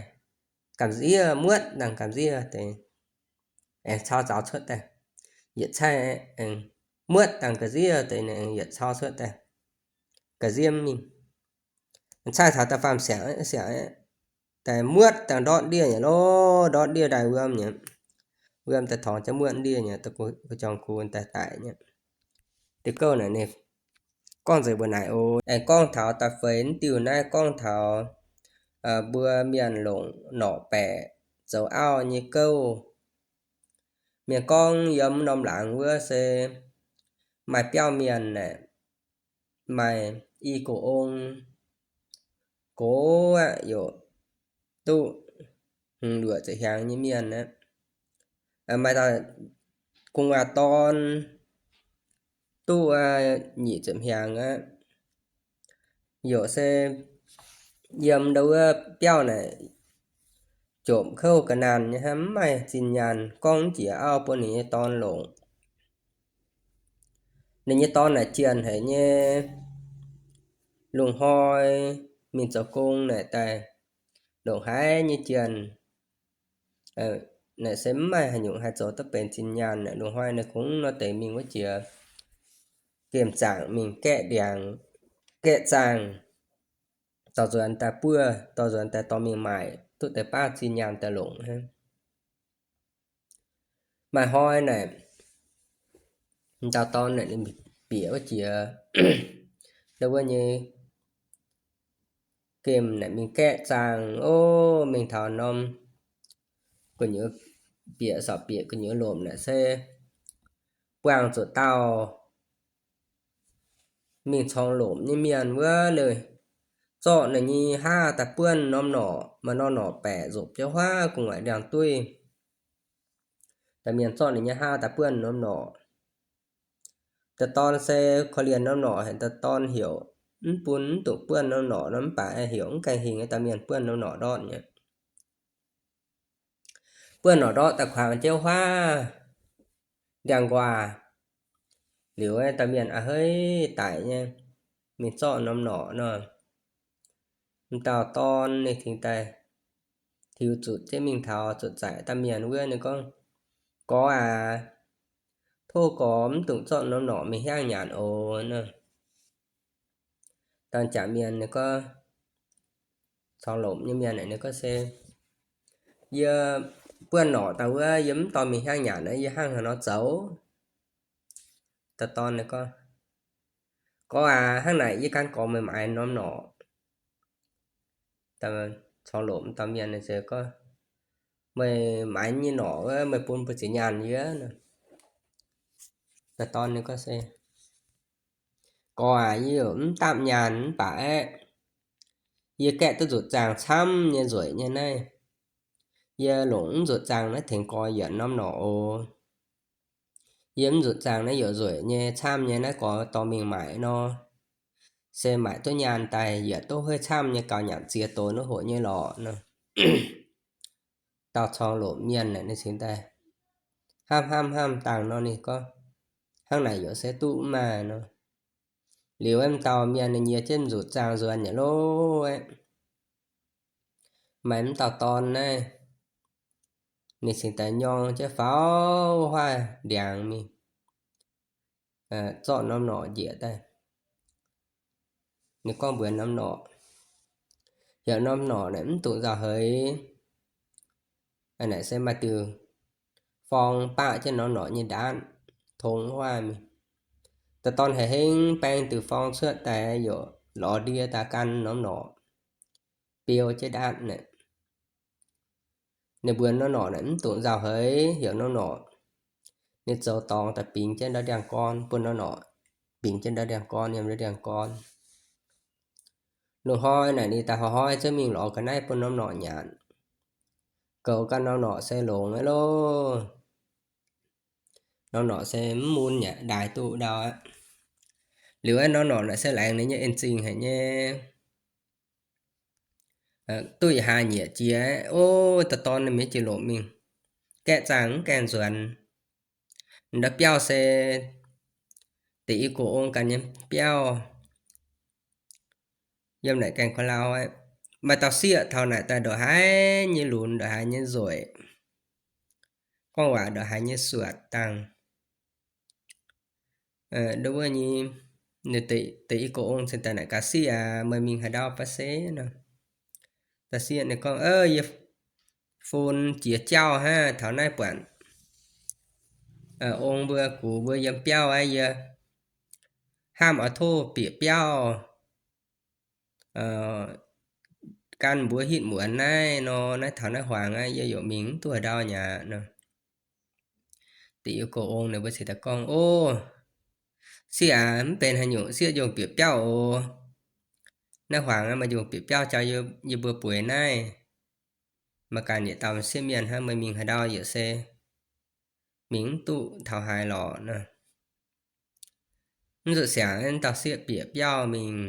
gamh nziev muotv dangh gamh nziev deix aengx cau zaux cuotv daaih. Yietc caaiv muotv dangh gamh nziev deix ninh aengx yietc cau cuotv daaih, gamh nziev mingh. Caaiv taux da'faam siangx, siangx daaih muotv dangh ndortv ndiev nyei lov, ndortv ndiev ndaaih wuom nyei. Wuom daaih torngx jienv muotv ndiev nyei, gu'jong gux daaih daic nyei. Diuh gouv naaic ninh gorngv nzengc mbuo naaic oc. Aengx gorngv taux da'feix diuh naaiv gorngv taux mbuo mienh longc norqc baeqc zoux auv nyei gouv. Mienh gorngv yiem norm laangz wuov se maaih biauv mienh aeqv, maaih i gox ong, gox aqv, yaac duqv hmz luoqc ziepc hnyangx nyei mienh aqv. Maaih dauh gu'nguaaz dorn duqv nyic ziepc hnyangx aqv. Yaac se yiem ndau wuov biauv naaic jomc kouv ga'naanh nyei hnangv, mv maaih zinh nyaanh gorngv mv jiex auv bun ninh nyei dorn longc. Ninh nyei dorn naaic jienh haic nyei, lungh hnoi mingh zoux gong naaic daaih longc haiv nyei jienh. Naaic se mv maaih haaix nyungc haih zoux duqv benx zinh nyaanh. Lungh hnoi ninh kungx nor deix mingh wuov jiex gemh zaangc, mingh gaeqv ndiangx, gaeqv zaangh, dorh nzuonx daaih buov, dorh nzuonx daaih dorh mingh maaic, duqv deix baav zinh nyaanh daaih longc hnangv. Maaih hnoi naaic, m'dauh dorn naaic ninh bieqc wuov jiex ndau wuov nyei gemh naaic mingh gaeqv zaangh, o, mingh taux norm gu'nyuoz bieqc, sortv bieqc gu'nyuoz lomc naaic se buangh zuqc dauh mingh corng lomc nyei mienh wuov leiz, zorqv ninh nyei haav daaih buonv norm norqc, maaih norm norqc baeqc nzopc jienv huaav gu'nguaaic ndiangx-dueiv. Da'faanh mienh zorqv ninh nyei haav daaih buonv norm norqc. Da'faanh dorn se korv-lienh norm norqc haic, da'faanh dorn heuc mv bun, mv dungx buonv norm norqc nor, mv baac heuc mv gaengh hingh, da'faanh mienh buonv norm norqc ndortv nyei. Buonv norqc ndortv daaih kuangx jienv huaav ndiangx-nquaah liuz, da'faanh mienh a'hneiv daic nyei mingh zorqv norm norqc nor. M'dauh dorn ninh cingx daaih tiux zuqc jienv mingh taux zuqc zaaic da'faanh mienh wuov, ninh gorngv, Gorx aac, tov gorx mv dungx zorqv norm norqc mingh hiaangv nyanc oc nor. Da'faanh jaax mienh ninh gorngv, corng lomc nyei mienh ninh gorngv se, Yie buonv norqc daaih wuov, yie mv dorh mingh hiaangv nyanc aqv, yie hnangv haaix nor zoux? Da'faanh dorn ninh gorngv, Gorx aac, hnangv naaic yie gan gorx meih maaiz norm norqc. Corng lomc da'faanh mienh ninh gorngv, Meih maaiz nyei norqc wuov, meih bun mbuo ziex nyaanh yie nor. Da'faanh dorn ninh gorngv se, Gorx aac, yie yaac mv dapv nyaanh mv baac aeqv, yie gaeqv duqv nzuqc zaangh camv nyei nzueic nyei naaiv. Yie longc mv nzuqc zaangh naaiv tengx gorx yienc norm norqc oc. Yie mv nzuqc zaangh naaiv yaac nzueic nyei, camv nyei, naaiv gorx dorh mingh maaic nor, se maaic duqv nyaanh daaih yietc duqv hueiv camv nyei gauh nyanc ziex donx wuov hoc nyei lorqc nor. Dauh corng lomc mienh naaic ninh cingx daaih hnamv hnamv hnamv dangh nor, ninh gorngv, Hnangv naaic yaac se duqv mv maaih nor. Liuz aeqv, m'dauh mienh ninh nyiex jienv nzuqc zaangh nzuonx nyei loh aeqv, maaih m'dauh dorn naaiv, ninh cingx daaih nyorng jienv faaux huaav ndiangx mingh, zorqv norm norqc njiec daaih. Ninh gorngv mbuox norm norqc, Heuc norm norqc naaic mv dungx nzauh heix. Naaic se maaih diuh forng baqv jienv norm norqc nyei ndaatv tong huaav mingh. Da'faanh dorn haiz hengx baeng diuh forng cuotv daaih yaac lorz ndie daaih gan norm norqc, biou jienv ndaatv naaic. Ninh mbuox norm norqc naaic mv dungx nzauh heix, heuc norm norqc, ninh zoux dorngx daaih bingx jienv ndau ndiangx-gorn bun norm norqc, bingx jienv ndau ndiangx-gorn yiem ndau ndiangx-gorn. Lungh hnoi naaic ninh daaih hnoi-hnoi zungv mingh lorz ga'naaiv bun norm norqc nyanc. Goux gau norm norqc se longx aqv loh. Norm norqc se mv mun yaac ndaix duqv ndau aqv. Liuz aeqv, norm norqc naaic se laengz ninh nyei en-zingh haic nyei. Duqv yietc hlaax nyieqc jiex aeqv, o, da'faanh dorn ninh mingh jiex lomc mingh gaeqv zaangh mv gaengh nzuonx. Ndau biauv se deix i gox ong ganh nyei biauv. Yiem naaic gaengh ko lau aeqv, maaih dauh sieqv taux naaic daaih ndongc haaix nyei lunx, ndongc haaix nyei nzueic, gorngv waac ndongc haaix nyei suatc dangh. Nduov wuov nyei, ninh deix i gox ong cingx daaih naaic gaax, Sieqv aac, meih mingh haaix ndau baav se nor? Dauh sieqv ninh gorngv, Yie fun jiex jauv hnangv, taux naaiv buatc ong mbuo gux mbuo yiem biauv aqv, yie hnamv oix tov bieqc biauv gan mbuox hitv muonz naaiv nor, naaiv taux naaiv huaangx aqv, yie yaac mingh mv duqv haaix ndau nyei aqv nor. Deix i go ong ninh mbuo cingx daaih gorngv, O, sieqv aac, mv benx haaix nyungc, sieqv njongh bieqc biauv oc. Naaiv huaangx aqv, maaih njongh bieqc biauv jauv yie mbuo bueix naaiv. Maaih ganh yietc dauh sieqv mienh hnangv, meih mingh haaix ndau yaac se mingh mv duqv taux haaix lorqc nor. Mv zuqc siangx, dauh sieqv bieqc biauv mingh.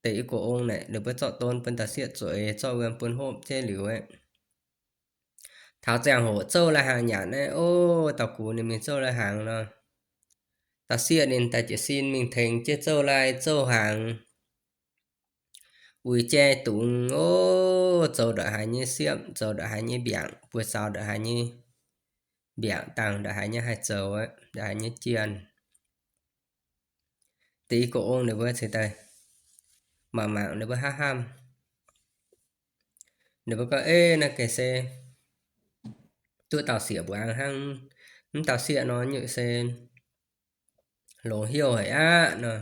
Deix i go ong naaic ninh mbuo zorqv don bun dauh sieqv zueiz, zorqv wuom bun hopv jienv liuz aqv. Taux ziangh hoc zouv lai-hnaangx nyanc naaiv, o, dauh gux ninh mingh zouv lai-hnaangx nor, dauh sieqv ninh daaih jiez sin mingh tengx jienv zouv lai zouv hnaangx, uix jai dungz, o, zoux ndongc haaix nyei siepv, zoux ndongc haaix nyei mbiaangc, buoz-zaux ndongc haaix nyei mbiaangc, dangh ndongc haaix nyei haih zoux, ndongc haaix nyei jienh. Deix i go ong ninh mbuo cingx daaih mangc mangc ninh mbuo hnamv hnamv. Ninh mbuo gorngv, Ei, naaiv gengh se duqv dauh sieqv mbuangz hnangv. Mv dauh sieqv nor nyutc se longx hnyouv haic aqv nor.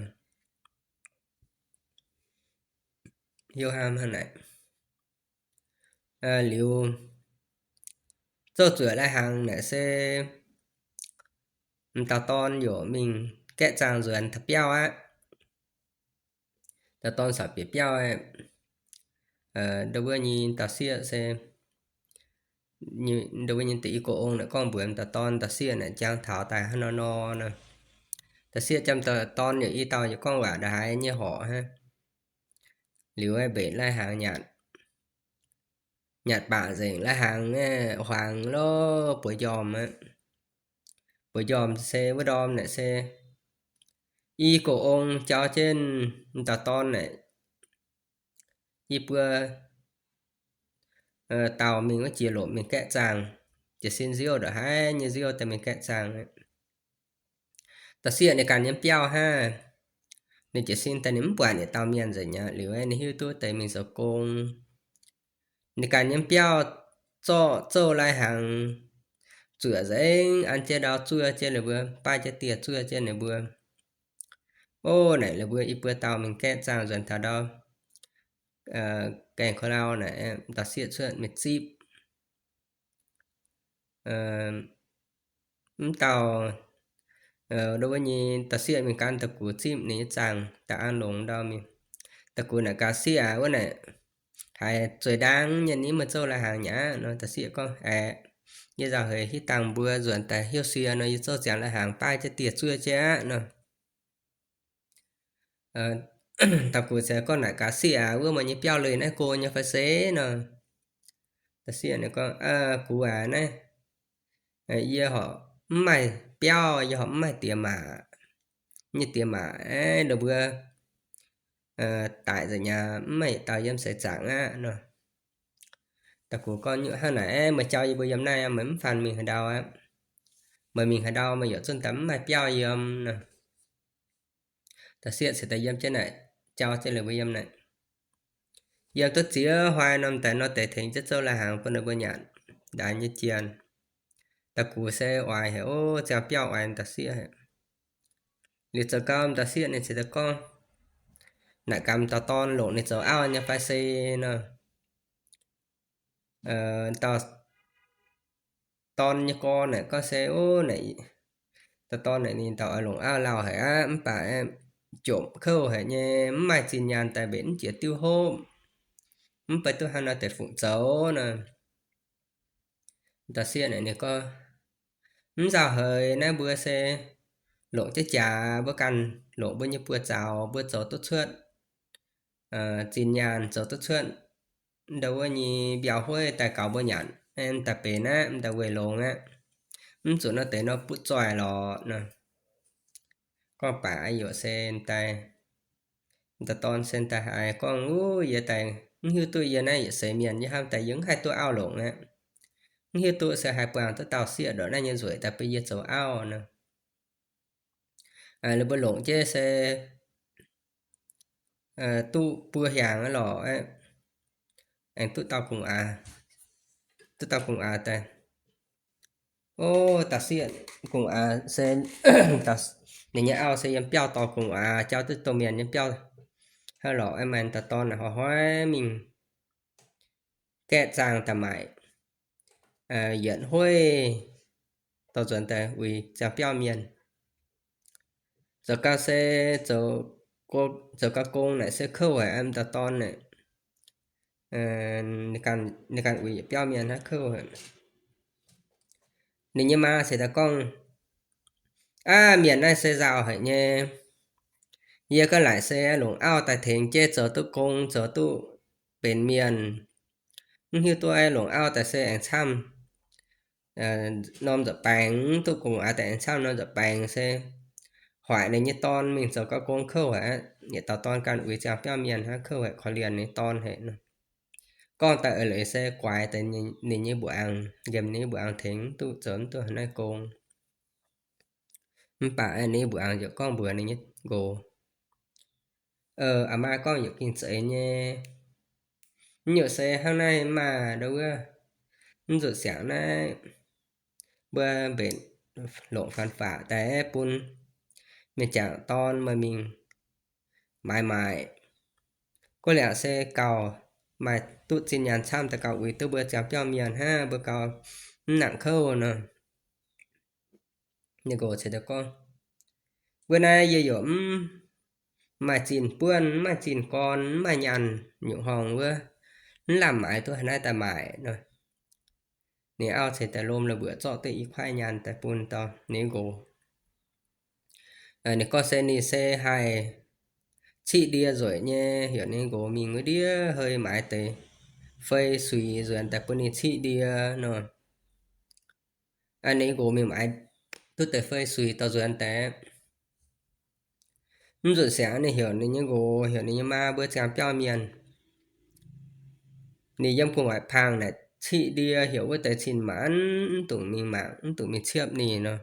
Hnyouv hnamv hnangv naaic. Liuz, zouv zuoqc lai-hnaangx naaic se m'dauh dorn yaac mingh gaeqv zaangh nzuonx taux biauv aqv. Dauh dorn caux bieqc biauv aqv. Ndau wuov nyei dauh sieqv se, ndau wuov nyei deix i go ong naaic gorngv mbuox dauh dorn, dauh sieqv naaic jangx taux daaih hnangv nor nor nor. Dauh sieqv jangx dauh dorn yaac i dauh yaac gorngv waac ndongc haaix nyei horc hnangv. Liuz mbenc lai-hnaangx nyanc, nyanc baac nzengc lai-hnaangx huaangx lov bueix njormh aqv. Bueix njormh se wuov ndorm naaic se i go ong jauv jienv m'dauh dorn naaic, i buo dauh mingh wuov jiex lomc mingh gaeqv zaangh, jiez sin nziouv ndongc haaix nyei nziouv daaih mingh gaeqv zaangh. Dauh sieqv ninh ganh nyei biauv hnangv, ninh jiez sin daaih ninh mv buatc yietc dauh mienh nzengc aqv. Liuz ninh hiuv duqv deix mingh zoux gong. Ninh ganh nyei biauv zorqv zouv lai-hnaangx zuoqc nzengc, an jienv ndau zuov jienv ninh mbuo, baav jienv dieh zuov jienv ninh mbuo. O, naaic ninh mbuo i buo dauh mingh gaeqv zaangh nzuonx taux ndau gaengh ko lau naaic, dauh sieqv cuotv mingh zipv. Mv dauh, ndau wuov nyei dauh sieqv mingh gan da'gux zipv ninh nyei zaangh daaih an longx ndau mingh. Da'gux naaic gaax, Sieqv aac, wuov naaic haiz zueiz ndaang nyei, ninh maiv zouv lai-hnaangx nyei aqv nor. Dauh sieqv gorngv, Aeqv, yie nzauh heix hitv dangh mbuo nzuonx daaih hnyouv sie nor, yie zouv ziangx lai-hnaangx baav jienv dieh zuov jienv aqv nor. Da'gux ziouc gorngv naaic gaax, Sieqv aac, wuov meih nyei biauv leih naaiv go nyei fai se nor? Dauh sieqv ninh gorngv, Gux aac, naaiv yie horpc mv maaih biauv, yie horpc mv maaih diex maac. Nyei diex maac aeqv, ninh mbuo daic nzengc mi'aqv, mv maaih yietc dauh yiem seix zaangc aqv nor. Da'gux gorngv, Nyutc hnangv naaic aeqv, meih jauv yie mbuo yiem naaiv, meih mv fanh mingh haaix ndau aqv. Meih mingh haaix ndau meih yaac zungv daaih mv maaih biauv yiem nor. Dauh sieqv cingx daaih yiem jienv naaic, jauv jienv ninh mbuo yiem naaic. Yiem duqv ziex hnoi norm daaih nor, deix tengx jienv zouv lai-hnaangx bun ninh mbuo nyanc, ndaix nyei jienh. Da'gux se oix haic, o, ziangh biauv oix dauh sieqv haic. Liuz zoux gau, dauh sieqv ninh cingx daaih gorngv, naaic gaax dauh dorn longc ninh zoux auv nyei fai se nor. Dauh dorn nyei gorx naaic gorngv se, o, naaic, dauh dorn naaic ninh dauh oix longc auv lauh haic aqv, mv baac jomc kouv haic nyei, mv maaih zinh nyaanh daaih mbenc mv jiex diuv hopv, mv baac duqv hnangv nor deix fungc zoux nor. Dauh sieqv naaic ninh gorngv, mv nzauh heix naaiv mbuo se longc jienv jaax, mbuo ganh longc mbuo nyei buoz-zaux, mbuo zoux duqv cuotv zinh nyaanh, zoux duqv cuotv ndau wuov nyei mbiauh hueiv daaih gaux mbuo nyanc, daaih benx aqv, daaih weic longx aqv. Mv zuqc nor deix nor butv zoih lorqc nor. Gorngv baac a'yoc se daaih, dauh dorn se daaih haiz gorngv, Uv, yie daaih mv hiuv duqv yie naaiv yietc seix mienh yie hnamv daaih yie mv haih duqv auv longc aqv. Mv hiuv duqv se haih buangh duqv dauh sieqv ndortv naaiv nyei nzueic daaih bun yie zoux auv nor. Ninh mbuo longc jienv se duqv buo hiaangx lorqc, aengx duqv dauh gong-aax, duqv dauh gong-aax daaih. O, dauh sieqv gu'nguaaz se, ninh nyei auv se yiem biauv dorh gu'nguaaz jauv duqv domh mienh nyei biauv. Hnangv lorqc, aeqv, maaih dauh dorn hnoi-hnoi mingh gaeqv zaangh daaih maaic yietc hueiv dorh nzuonx daaih uix ziangh biauv mienh. Zoux gau se, zoux gau gong naaic se kouv haic, m'dauh dorn naaic. Ninh ganh uix yietc biauv mienh hnangv, kouv haic. Ninh nyei maa ceix daaih gorngv, Aav, mienh naaiv se nzauh haic nyei. Yie ganh laaic se longc auv daaih tengx jienv zoux duqv gong, zoux duqv benx mienh. Mv hiuv duqv longc auv daaih se aengx camv norm nza'baengx, mv duqv gu'nguaaz daaih aengx camv norm nza'baengx se hoic ninh nyei dorn mingh zoux gau gong, kouv haic aqv. Yietc dauh dorn ganh uix ziangh biauv mienh hnangv, kouv haic, korv-lienh ninh nyei dorn haic nor. Gorngv daaih eix leiz se guaix deix ninh nyei mbuangz, nqemh ninh nyei mbuangz tengx mv duqv zoux mv duqv haaix naaiv gong. Mv baac ninh nyei mbuangz yaac gorngv mbuox ninh nyei nqox, Aav, maa gorngv yaac gengh zeiz nyei. Mv nyungc se hnangv naaiv maah, ndau wuov, mv zuqc siangx naaiv, mbuo mbenc longc faanx-faqv daaih bun mienh jangc dorn meih mingh maaiz maaic. Guv liangc se gauh maaih duqv zinh nyaanh camv daaih gauh uix duqv mbuo ziangh biauv mienh hnangv, mbuo gauh mv nangc kouv nor. Ninh nqox ceix daaih gorngv, Wuov naaiv yie yaac mv maaih zinh buonv, mv maaih zinh gorn, mv maaih nyaanh nyungc horngh wuov, mv lamh maaiz duqv haaix naaiv daaih maaic nor. Ninh auv ceix daaih lomh la'mbuoqc zorqv duqv i kuaaiv nyaanh daaih bun dauh ninh nqox. Ninh gorngv se ninh se haih ciqv ndie nzueic nyei, heuc ninh nqox mingh wuov ndiev hei maaiz deix fei suix nzuonx daaih bun ninh ciqv ndie nor. Ninh nqox mingh maaiz duqv deix fei suix dorh nzuonx daaih. Mv zuqc siangx ninh heuc ninh nyei nqox, heuc ninh nyei maa mbuo ziangh biauv mienh, ninh yiem gu'nguaaic pangx naaic ciqv ndie, heuc wuov deix cin-maanc mv dungx mingh mangc, mv dungx mingh ciepv ninh nor.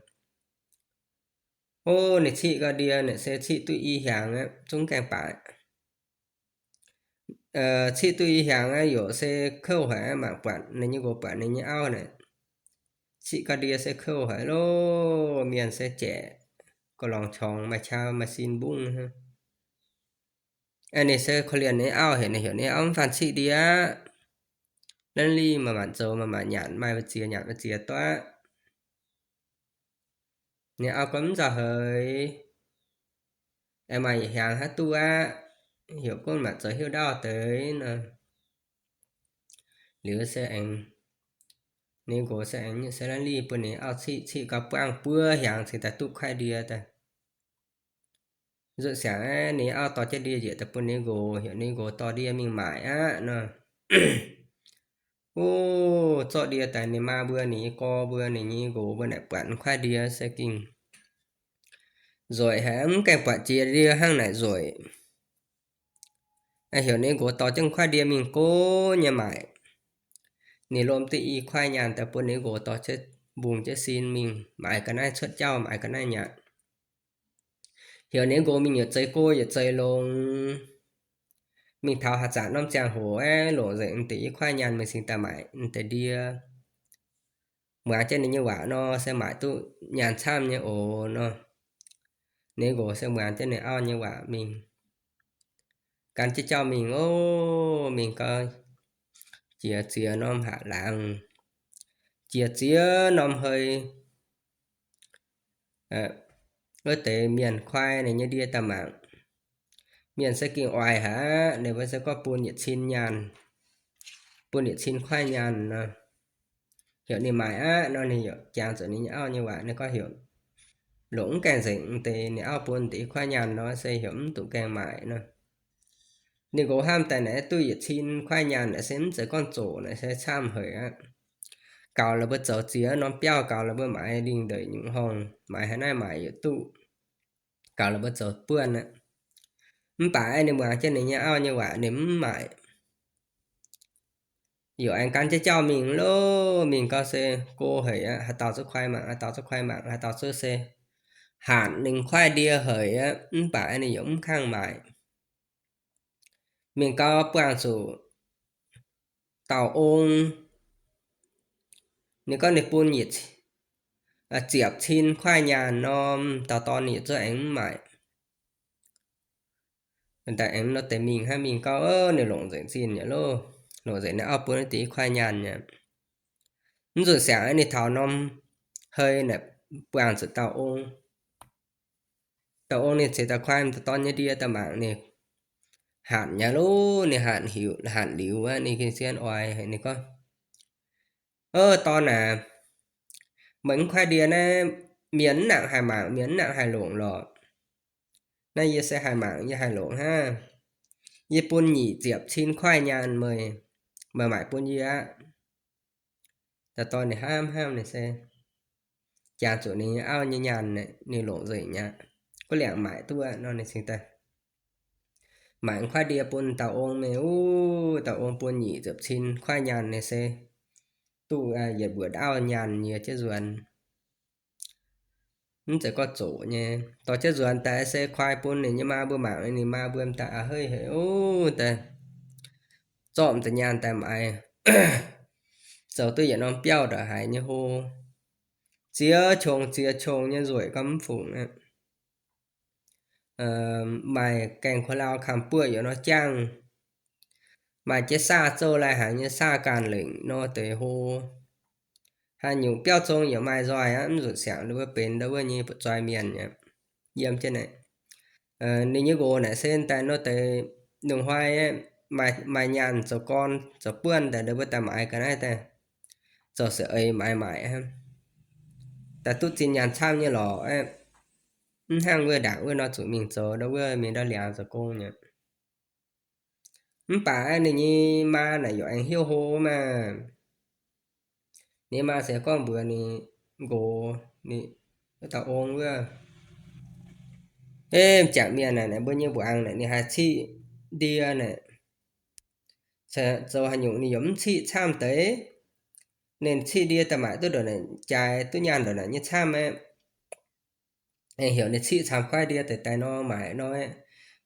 O, ninh ciqv gau ndie naaic se ciqv duqv i hiaangx aqv, zungv gaengh baac. Ciqv duqv i hiaangx aqv, yaac se kouv haic aqv, mangc buatc ninh nyei nqox buatc ninh nyei auv naaic, ciqv gau ndie se kouv haic loh, mienh se jaeqc, gauh lorngx qorngx maaih qau maaih sin mbungv hnangv. Ninh se korv-lienh ninh auv heuc, ninh heuc ninh auv mv fanh ciqv ndie aqv. Nanv lih maaih maanc zoux maaih maanc nyanc, maaih mbu'ziex nyanc mbu'ziex duqv aqv. Ninh auv gorngv mv nzauh haic, aengx maaih yietc hiaangx haaix duqv aqv, heuc gunv maanc zoux hiuv ndaauv deix nor. Liuz se aengx, ninh nqox se aengx se nanv lih bun ninh auv ciqv, ciqv gau buangv buo hiaangx cingx daaih duqv kuaaiv ndie daaih. Zuqc siangx aqv, ninh auv dorh jienv ndie njiec daaih bun ninh nqox, heuc ninh nqox dorh ndie mingh maaic aqv nor. O, zorqv ndie daaih ninh maa mbuo, ninh nyei gorx mbuo, ninh nyei nqox mbuo naaic buatc kuaaiv ndie se gengh nzueic haic, mv gaengh buatc jiex ndie hnangv naaic nzueic. Heuc ninh nqox dorh jienv kuaaiv ndie mingh go nyei maaic. Ninh lomh duqv i kuaaiv nyaanh daaih bun ninh nqox dorh jienv mbungh jienv sin mingh maaiz ga'naaiv cuotv jauv, maaiz ga'naaiv nyanc. Heuc ninh nqox mingh yietc zeix go yietc zeix longx, mingh taux haaix zanc norm ziangh hoc aeqv, longc nzengc deix i kuaaiv nyaanh mingh cingx daaih maaic deix ndie. Muangx jienv ninh nyei waac nor, se maaic duqv nyaanh camv nyei oc nor. Ninh nqox se muangx jienv ninh auv nyei waac mingh, gan jienv jauv mingh oc. Mingh gau, jiex ziex norm hatc laangz, jiex ziex norm hei, wuov deix mienh kuaai ninh nyei ndie daaih mangc. Mienh se gengh oix haic aqv, ninh mbuo se gorngv bun yietc cin nyaanh, bun yietc cin kuaaiv nyaanh nor. Heuc ninh maaic aqv nor, ninh heuc jangx zuqc ninh nyei auv nyei waac, ninh gorngv heuc longc mv gaengh nzengc deix ninh auv bun deix kuaaiv nyaanh nor, se heuc mv dungx gaengh maaic nor. Ninh nqox hnamv daaih naaic duqv yietc cin kuaaiv nyaanh naaic se mv zeiz gorngv zoqc naaic se camv haic aqv. Gaux la'buo zoux ziex norm biauv, gaux la'buo maaiz lingh ndeic nyungc horngh, maaiz haaix naaiv maaic yietc duqv. Gaux la'buo zoux buonv aqv. Mv baac aeqv, ninh muangx jienv ninh nyei auv nyei waac ninh mv maaic. Yaac aengx gan jienv jauv mingh loh, mingh gau se go haic aqv, haaix dauh zungv kuaai mangc, haaix dauh zungv kuaai mangc, haaix dauh zungv se hatc ninh kuaaiv ndie haic aqv. Mv baac aeqv, ninh yaac mv kangv maaic. Mingh gau buangh zuqc dauh ong. Ninh gorngv ninh bun yietc, ziepc cin kuaaiv nyaanh norm, dauh dorn ninh yietc zungv aengx mv maaic. Daaih aengx nor deix mingh hnangv, mingh gau, ninh longc nzengc zinh nyei loh. Longc nzengc naaiv auv bun deix kuaaiv nyaanh nyei. Mv nzunc siangx ninh taux norm hei naaic, buangh zuqc dauh ong. Dauh ong ninh ceix dauh kuaaiv dauh dorn nyei ndie daaih mangc ninh, hatc nyei loh. Ninh hatc liuz aqv, ninh gengh zien oix haic, ninh gorngv, O dorn aac, meih mv kuaaiv ndie naaiv, mienh mv nangc haih mangc, mienh mv nangc haih longc lorqc. Naaiv yie se haih mangc, yie haih longc hnangv. Yie bun nyic ziepc cin kuaaiv nyaanh meih, meih maaic bun yie aqv. Dauh dorn ninh hnamv hnamv ninh se jangx zuqc ninh nyei auv nyei nyaanh, ninh longc nzengc aqv. Guv liangc maaic duqv nor, ninh cingx daaih maaic kuaaiv ndie bun dauh ong mingh. Uv, dauh ong bun nyic ziepc cin kuaaiv nyaanh ninh se duqv yietc mbuoqc auv nyaanh yie jienv nzuonx. Mv zeiz gorngv zoqc nyei. Dorh jienv nzuonx daaih se kuaaiv bun ninh nyei maa mbuo mangc, ninh maa mbuo daaih a'heiv haic, o, daaih zorqv m'deix nyaanh daaih maaiz, zoux duqv yietc norm biauv ndongc haaix nyei hlo, ziex qongx ziex qongx nyei nzueic gorngv mv fungc aqv. Maaih gaengh kuo lauh kamx buoqv yaac nor jangh, maaih jienv saah zouv lai hnaangx nyei saah ganh lengc nor deix hlo. Haaix nyungc biauv zong yaac maaih nzoih aqv, mv nzunc siangx ndau wuov benx ndau wuov nyei buoqc zoih mienh aqv. Yiem jienv naaic, ninh nyei nqox naaic se daaih nor deix lungh hnoi maaih nyaanh zoux gorn zoux buonv daaih ndau wuov daaih maaiz ga'naaiv daaih, zoux se eix maaiz maaic hnangv. Daaih duqv zinh nyaanh camv nyei lorqc aqv. Mv hnangv wuov ndaangc wuov nor zuqc mingh zoux ndau wuov mingh ndau liangx zoux gong nyei. Mv baac ninh nyei maa naaic yaac aengx hnyouv hlo maah. Ninh maa se gorngv mbuox ninh nqox, ninh dauh ong wuov, Ei, m'jangc mienh naaic, mbuo nyei mbuangz naaic ninh haih ciqv ndie naaic, zoux haaix nyungc ninh yaac mv ciqv camv deix. Ninh ciqv ndie daaih maaic duqv ndongc naaic, jaaix duqv nyaanh ndongc naaic nyei camv aqv. Aengx heuc ninh ciqv camv kuaaiv ndie deix daaih nor maaic nor,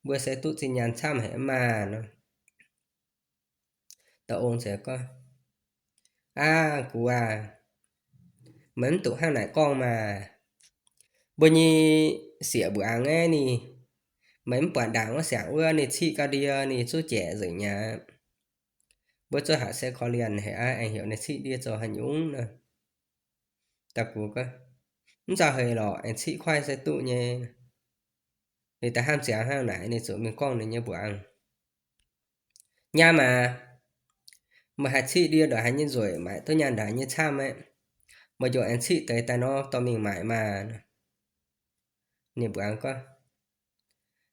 mbuo se duqv zinh nyaanh camv haic maah nor. Dauh ong ziouc gorngv, Aav, gux aac, meih mv dungx hnangv naaic gorngv maah. Mbuo nyei sieqv mbuangz aeqv, ninh, meih mv buatc ndaangc wuov siangx wuov ninh ciqv ga'ndie ninh zungv jaeqc nzengc mi'aqv. Mbuo zungv haiz se korv-lienh haic aqv, aengx heuc ninh ciqv ndie zoux haaix nyungc nor. Dauh gux gorngv, Mv zauh heix lorqc, aengx ciqv kuaaiv se duqv nyei. Ninh daaih hnamv ziangx hnangv naaic, ninh zuqc mingh gorngv ninh nyei mbuangz, Nyaam aac, meih haih ciqv ndie ndongc haaix nyei nzueic, maaic duqv nyaanh ndongc haaix nyei camv aqv. Meih njoux aengx ciqv deix daaih nor dorh mingh maaic maah. Ninh mbuangz gorngv,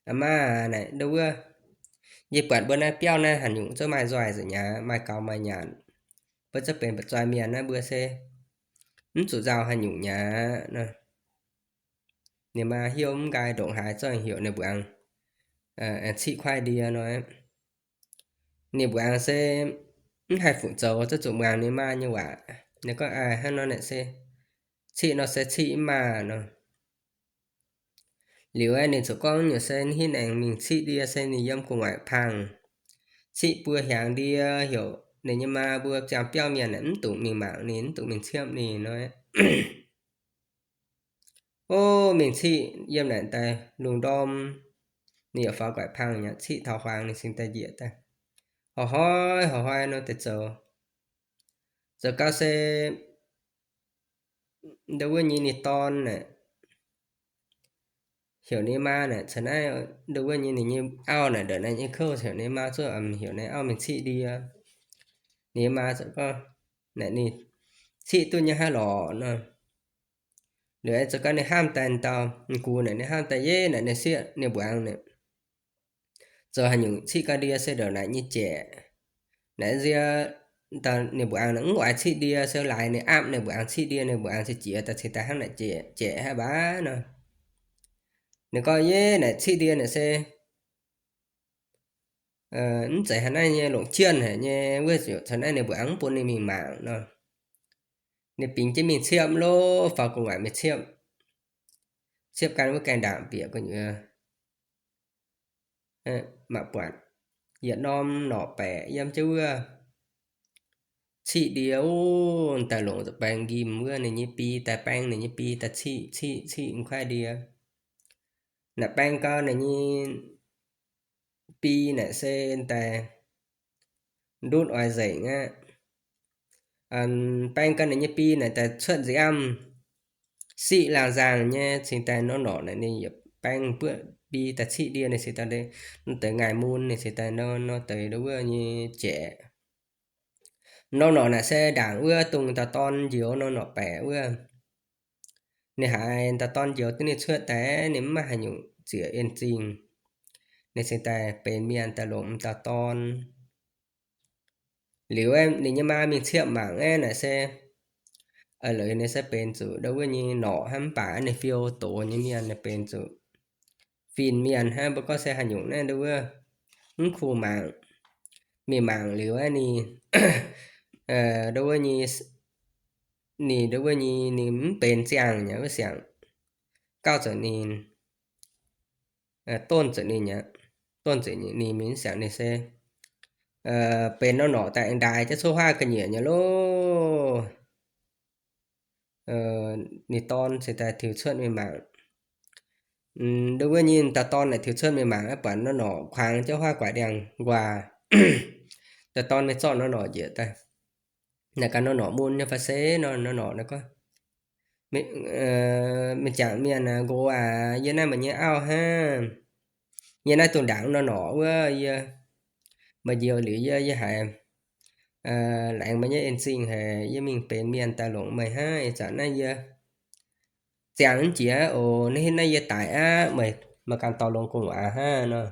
Aa maa aac, naaic ndau wuov, yie buatc mbuo naaiv biauv naaiv haaix nyungc zungv maaih nzoih nzengc mi'aqv, maaih gaux maaih nyanc. Mbuo zungv benx buoz-zoih mienh naaiv, mbuo se mv zuqc nzauh haaix nyungc mi'aqv nor. Ninh maa hnyouv mv nqaai, ndongc haaix zungv heuc ninh mbuangz aengx ciqv kuaaiv ndie nor. Ninh mbuangz se mv haih fu'zoux, zungv zuqc muangx ninh maa nyei waac. Ninh gorngv, Aa, hnangv nor naaic se ciqv nor se ciqv mv maah nor. Liuz aeqv, ninh ziouc gorngv nyungc se ninh hitv aengx mingh ciqv ndie se ninh yiem gu'nguaaic pangh, ciqv buo hiaangx ndie, heuc ninh nyei maa mbuo ziangh biauv mienh aeqv, mv dungx mingh mangc ninh, mv dungx mingh ciepv ninh nor. O, mingh ciqv yiem naaic daaih lungh ndorm, ninh yaac faaux guaaic pangh nyei, ciqv taux huaangx ninh cingx daaih njiec daaih, horpc hnoi horpc hnoi nor deix zoux. Zoux gau se ndau wuov nyei ninh dorn naaic, heuc ninh maa naaic, caux naaiv ndau wuov nyei ninh nyei auv naaic, ndongc naaiv nyei kouv, heuc ninh maa zuqc heuc ninh auv mingh ciqv ndie. Ninh maa ziouc gorngv, naaic ninh ciqv duqv nyei hnangv lorqc nor. Liuz aeqv, zoux gau ninh hnamv daaih dauh gux naaic, ninh hnamv daaih yie naaic ninh sieqv ninh mbuangz naaic, zoux haaix nyungc ciqv ga'ndie se ndongc naaic nyei jaeqc. Naaiv nziex dauh ninh mbuangz naaic mv oix ciqv ndie, se laaix ninh apv ninh mbuangz ciqv ndie, ninh mbuangz se jiex daaih cingx daaih hnangv naaic jaeqc, jaeqc haic baac nor. Ninh gorngv yie naaic ciqv ndie naaic se mv zeiz haaix naaiv nyei, longc jienv haic nyei, wuov ziouc caux naaiv ninh mbuangz mv bun ninh mingh mangc nor. Ninh bingx jienv mingh ciepv lov, faaux gu'nguaaic mingh ciepv. Ciepv gan wuov gaengh ndaangc bieqc gu'nyuoz mangc buatc yietc norm norqc baeqc yiem jienv wuov. ciqv ndie, o, daaih longc baeng nqimh wuov ninh nyei bi daaih baeng ninh nyei bi daaih ciqv ciqv ciqv m'kuaaiv ndie. Naaic baeng gau ninh nyei bi naaic se daaih ndutv oix nzengc aqv. Baeng gau ninh nyei bi naaic daaih cuotv nziamv, siqv laangh nzaangc nyei cingx daaih nor norqc naaic ninh yietc baeng buoqv bi daaih ciqv ndie ninh cingx daaih nor deix ngaih mun ninh cingx daaih nor deix wuov nyei jiex. Nor norqc naaic se ndaangc wuov dongh dauh dorn njoux nor norqc baeqc wuov. Ninh haiz dauh dorn njoux duqv ninh cuotv daaih ninh mv maaih haaix nyungc ziec en zingh. Ninh cingx daaih benx mienh daaih longc m'dauh dorn. Liuz ninh nyei maa mingh ciepv mangc aeqv naaic se, a'leix ninh se benx zuqc ndau wuov nyei norqc hnangv, mv baac ninh fiou doz nyei mienh ninh benx zuqc fin-mienh hnangv. Mbuo gorngv se haaix nyungc naaiv ndau wuov mv kuh mangc. Mingh mangc liuz aeqv ninh, ndau wuov nyei, ninh ndau wuov nyei ninh mv benx ziangh nyei wuov siangx gauh zuqc ninh, donv zuqc ninh aqv. Donv zuqc ninh mingh siangx ninh se benx nor norqc daaih aengx ndaix jienv cuotv huaav ga'nyiec nyei loh. Ninh dorn cingx daaih tiux cuotv mingh mangc. Ndau wuov nyei dauh dorn naaic tiux cuotv mingh mangc aeqv, buatc nor norqc kuangx jienv huaav guaix ndiangx-nquaah. Dauh dorn mingh zorqv nor norqc njiec daaih. Naaic gaax nor norqc mun nyei fai se nor, nor norqc naaiv gorngv, mingh jangc mienh aac, nqox aac, yie naaiv meih nyei auv hnangv. Yie naaiv dongh ndaangc nor norqc wuov, yie meih njoux liuz yie, yie haiz laengz meih nyei en zingh haic, yie mingh benx mienh daaih longc meih hnangv. Ih zanc naaiv yie ziangh mv jiex oc. Naaiv hitv naaiv yie daic aqv. Meih, meih ganh dorh longx gu'nguaaz hnangv nor.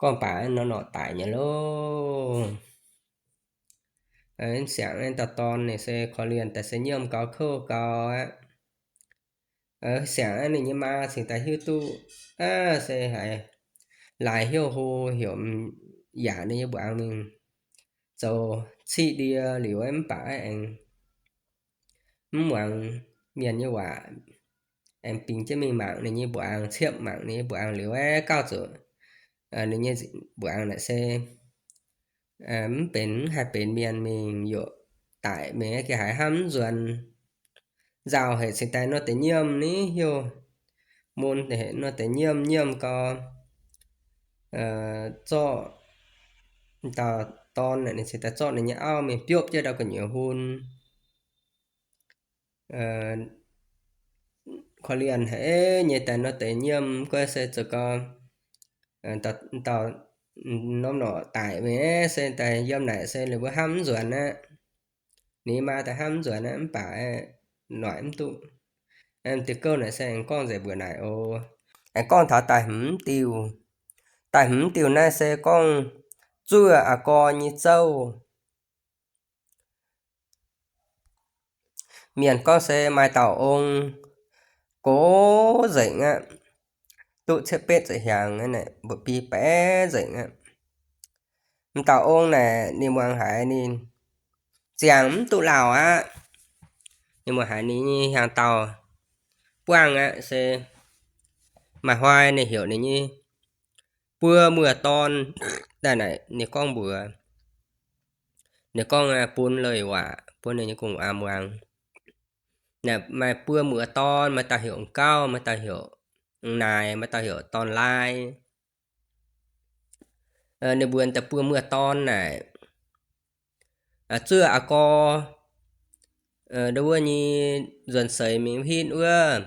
Gorngv baac nor norqc daic nyei loh. Siangx dauh dorn ninh se korv-lienh daaih se nyiemv gau kouv gau aqv. Siangx ninh nyei maa cingx daaih hiuv duqv, aav, se haiz laaix hnyouv hlo heuc yaac ninh nyei mbuangz mingh zoux ciqv ndie liuz mv baac aengx mv muangx mienh nyei waac, aengx bingx jienv mingh mangc ninh nyei mbuangz, ciepv mangc ninh nyei mbuangz liuz aeqv, gauh zuqc ninh nyei mbuangz naaic se mv benx, mv haih benx mienh mingh, yaac daic mingh, ga'haaix hnamv mv nzuonx. Nzauh haic cingx daaih nor deix nyiemv ni, hnyouv mun haic nor deix nyiemv, nyiemv gau, zorqv dauh dorn ninh cingx daaih zorqv ninh nyei auv mingh biopv jienv ndau gu'nyuoz hun. Korv-lienh haic nyei daaih nor deix nyiemv, guai se zoux gau dauh norm norqc daic mingh se daaih yiem naaic se ninh mbuo hnamv mv nzuonx aqv. Ninh maa daaih hnamv mv nzuonx aqv, mv baac noic mv duqv. Diuh gouv naaic se aengx gorngv nzengc mbuoqc naaic oc. Aengx gorngv taux daaih hmz diuh. Daaih hmz diuh naaiv se gorngv zuov a'gorx nyei zouv. Mienh gorngv se maaih dauh ong, gox nzengc aqv, duqv cietv betv ziepc hnyangx, mbuoqc bi baeqc nzengc aqv. M'dauh ong naaic ninh muangx haiz ninh ziangh mv duqv lauh aqv. Ninh muangx haiz ninh nyei hiaangx dauh buangv aqv se maaih hnoi ninh heuc ninh nyei buo muoz-dorn daaih naaic, ninh gorngv mbuox, ninh gorngv bun leiz-waac bun ninh nyei gu'nguaaz muangx. Naaic maaih buo muoz-dorn, maaih dauh heuc m'gauv, maaih dauh heuc m'naaic, maaih dauh heuc dorn-laai. Ninh mbuo daaih buo muoz-dorn naaic, zuov a'gorx ndau wuov nyei nzuonx seix mingh hitv wuov,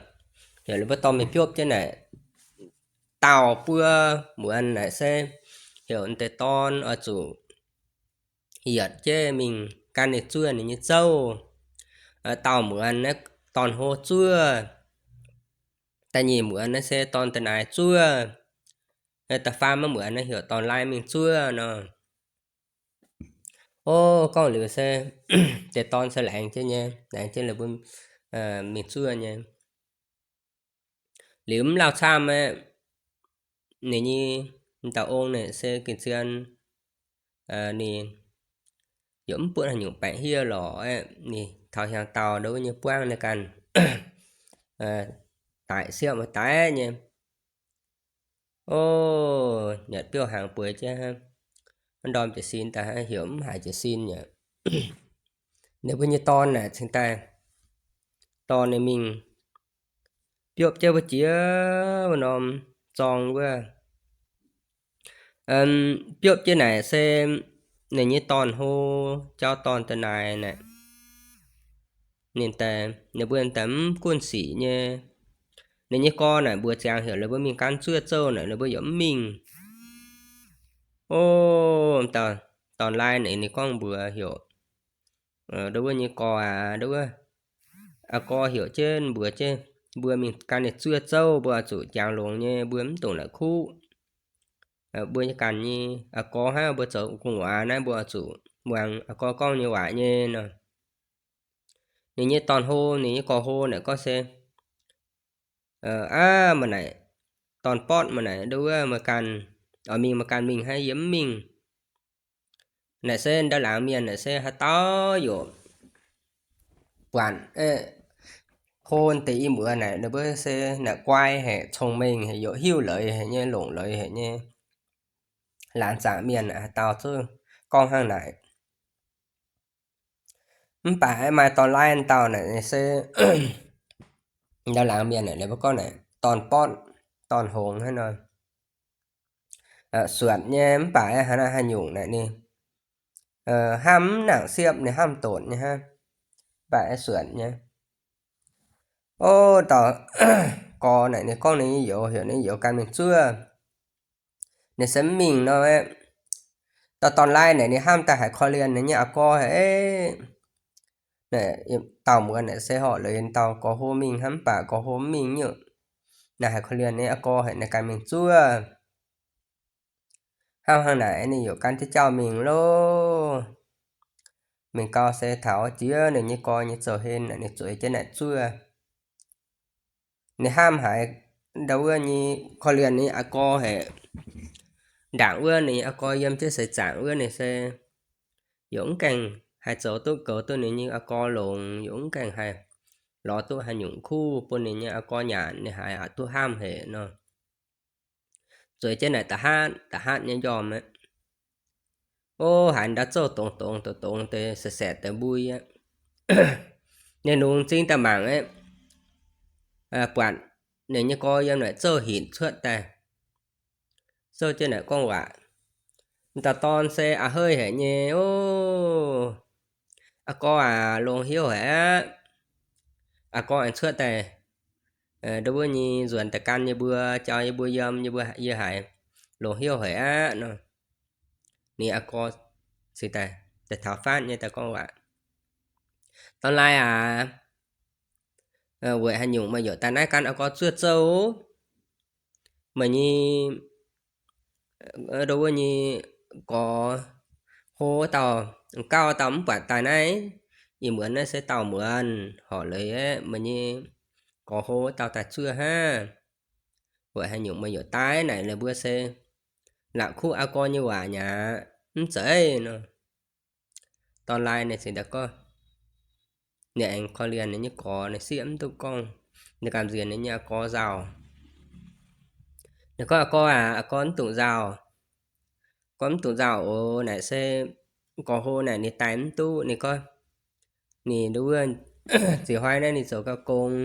heuc ninh mbuo dorh mingh biopv jienv naaic, dauh buo muonz naaic se heuc deix dorn oix zuqc yietc jienv mingh gan ninh zuov ninh nyei zouv. Dauh muonz naaiv dorn-hlo zuov, da'nyeic muonz naaiv se dorn da'naaiv zuov, da'faam muonz naaiv heuc dorn-laai mingh zuov nor. O, gorngv liuz se deix dorn se laengz jienv nyei, laengz jienv la'buo mingh zuov nyei. Liuz mv lauh camv aqv, ninh nyei dauh ong naaic se gengh zien, ninh yaac mv buatc haaix nyungc baengc hiev lorqc aqv. Ninh taux hiaangx dauh ndau wuov nyei buangv naaiv ganh daic siepv daic nyei. O, nyatc biouv hnaangx bueix jienv hnangv, ndorm jiez sin daaih hnangv, heuc mv haiz jiez sin aqv. ninh mbuo nyei dorn naaic cingx daaih dorh ninh mingh biopv jienv wuov jiex wuov norm zorng wuov. Biopv jienv naaic se ninh nyei dorn-hlo jauv dorn da'naaic naaic, ninh daaih, ninh mbuo daaih mv gunh sic nyei. Ninh nyei gorx naaic mbuox ziangx heuc ninh mbuo mingh gan zuoqv zouv naaic, ninh mbuo yaac mv mingh. O, dauh dorn-laai naaic ninh gorngv mbuox heuc, ndo wuov nyei gorx aac, ndo wuov, aa gorx heuc jienv mbuox jienv mbuo mingh gan ninh zuoqv zouv, mbuo oix zuqc jangx longx nyei, mbuo mv dungx la'kuqv. Mbuo nyei ganh nyei aa gorx hnangv, mbuo zoux gu'nguaaz naaiv mbuo oix zuqc muangx aa gorx gorngv nyei waac nyei nor. Ninh nyei dorn-hlo, ninh nyei gorx-hlo naaic gorngv se, aav, meih naaic, dorn-bortv meih naaic, ndo wuov meih ganh oix mingh, meih ganh mingh hnangv, yie mv mingh. Naaic se ndau laangz mienh naaic se haaix dauh yaac buatc hlo deix i muoz naaic, ninh mbuo se naaic guai haic, cong-mengh haic, yaac hiuv leiz haic nyei, longc leiz haic nyei. Laangz zaangc mienh haaix dauh zungv gorngv hnangv naaic. Mv baac maaih dorn-laai dauh naaic se ndau laangz mienh naaic, ninh mbuo gorngv naaic dorn-bortv, dorn-hngongx hnangv nor. Suonc nyei, mv baac haaix nyungc naaic ninh hnamv mv nangc siepv, ninh hnamv doqc nyei hnangv, mv baac suonc nyei. O, dauh gorx naaic ninh gorngv ninh nyei youz, heuc ninh youz gan mingh zuov. Ninh se mv mingh nor, dauh dorn-laai naaic ninh hnamv daaih haiz korv-lienh ninh nyei aa gorx haic. Dauh muoz naaic se horpc leiz dauh gorx-hlo mingh hnangv, mv baac gorx-hlo mv mingh nyungc. Naaic haiz korv-lienh ninh aa gorx haic, naaic gan mingh zuov. Hnangv hnangv naaic ninh yaac gan jienv jauv mingh loh. Mingh gau se taux jiex ninh nyei gorx nyei zouv-hlen naaic, ninh zueiz jienv naaic zuov. Ninh hnamv haiz ndau wuov nyei korv-lienh ninh aa gorx haic. Ndaangc wuov ninh aa gorx yiem jienv seix zaangc wuov, ninh se yaac mv gaengh haih zoux duqv goux duqv ninh nyei aa gorx longx, yaac mv gaengh haih lorz duqv haaix nyungc kuv bun ninh nyei aa gorx nyanc, ninh haiz aqc duqv hnamv haic nor. Zueiz jienv naaic da'hatv da'hatv nyei njormh aqv. O, haiz ndau zouv dongz dongz dongz dongz deix saeqv saeqv deix mbui aqv. Ninh lungh m'zing daaih mangc aqv, buatc ninh nyei gorx yiem naaic zouv hinc cuotv daaih. Zouv jienv naaic gorngv waac. Dauh dorn se a'heiv haic nyei, O, aa gorx aac, longx hnyouv haic aqv. Aa gorx aengx cuotv daaih, ndo wuov nyei nzuonx daaih gan yie mbuo, jauv yie mbuo yiem, yie mbuo, yie haiz longx hnyouv haic aqv nor. Ninh aa gorx cingx daaih, daaih taux fatv nyei daaih gorngv waac, Dorn-laai aac, weic haaix nyungc meih yaac daaih naaiv gan aa gorx zuov zouv? Meih nyei, ndo wuov nyei gorx-hlo dauh, gauh dauh mv buatc daaih naaiv, ih muonz naaiv se dauh muonz horpc leiz aqv. Meih nyei gorx-hlo dauh daaih zuov hnangv. Weic haaix nyungc meih yaac daaih naaic, ninh mbuo se la'kuqv aa gorx nyei waac nyei aqv, mv zeiz nor. Dorn-laai ninh cingx daaih gorngv, ninh aengx korv-lienh ninh nyei gorx, ninh sieqv mv duqv gorngv, ninh gamh nziex ninh nyei aa gorx nzauh. Ninh gorngv, Aa gorx aac, aa gorx mv dungx nzauh. Gorngv mv dungx nzauh oc. Naaic se gorx-hlo naaic ninh daaih mv duqv. Ninh gorngv, ninh ndo wuov, ziex hnoi naaiv ninh zoux gau gong,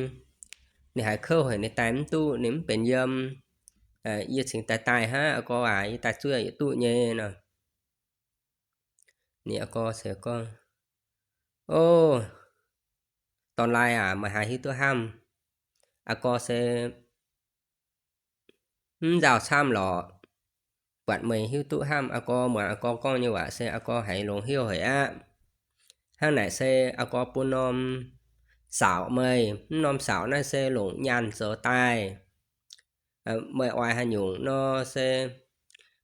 ninh haiz kouv haic, ninh daaih mv duqv, ninh mv benx yiem. Yie cingx daaih daaih hnangv, aa gorx aac, yie daaih zuov yietc duqv nyei nor. Ninh aa gorx se gorngv, O, dorn-laai aac, meih haiz hiuv duqv hnamv. Aa gorx se mv nzauh camv lorqc. Buatc meih hiuv duqv hnamv aa gorx, muangx aa gorx gorngv nyei waac se aa gorx haiz longx hnyouv haic aqv. Hnangv naaic se aa gorx bun norm saauc meih. Mv norm saauc naaiv se longc nyaanh zoux daaih. Meih oix haaix nyungc nor se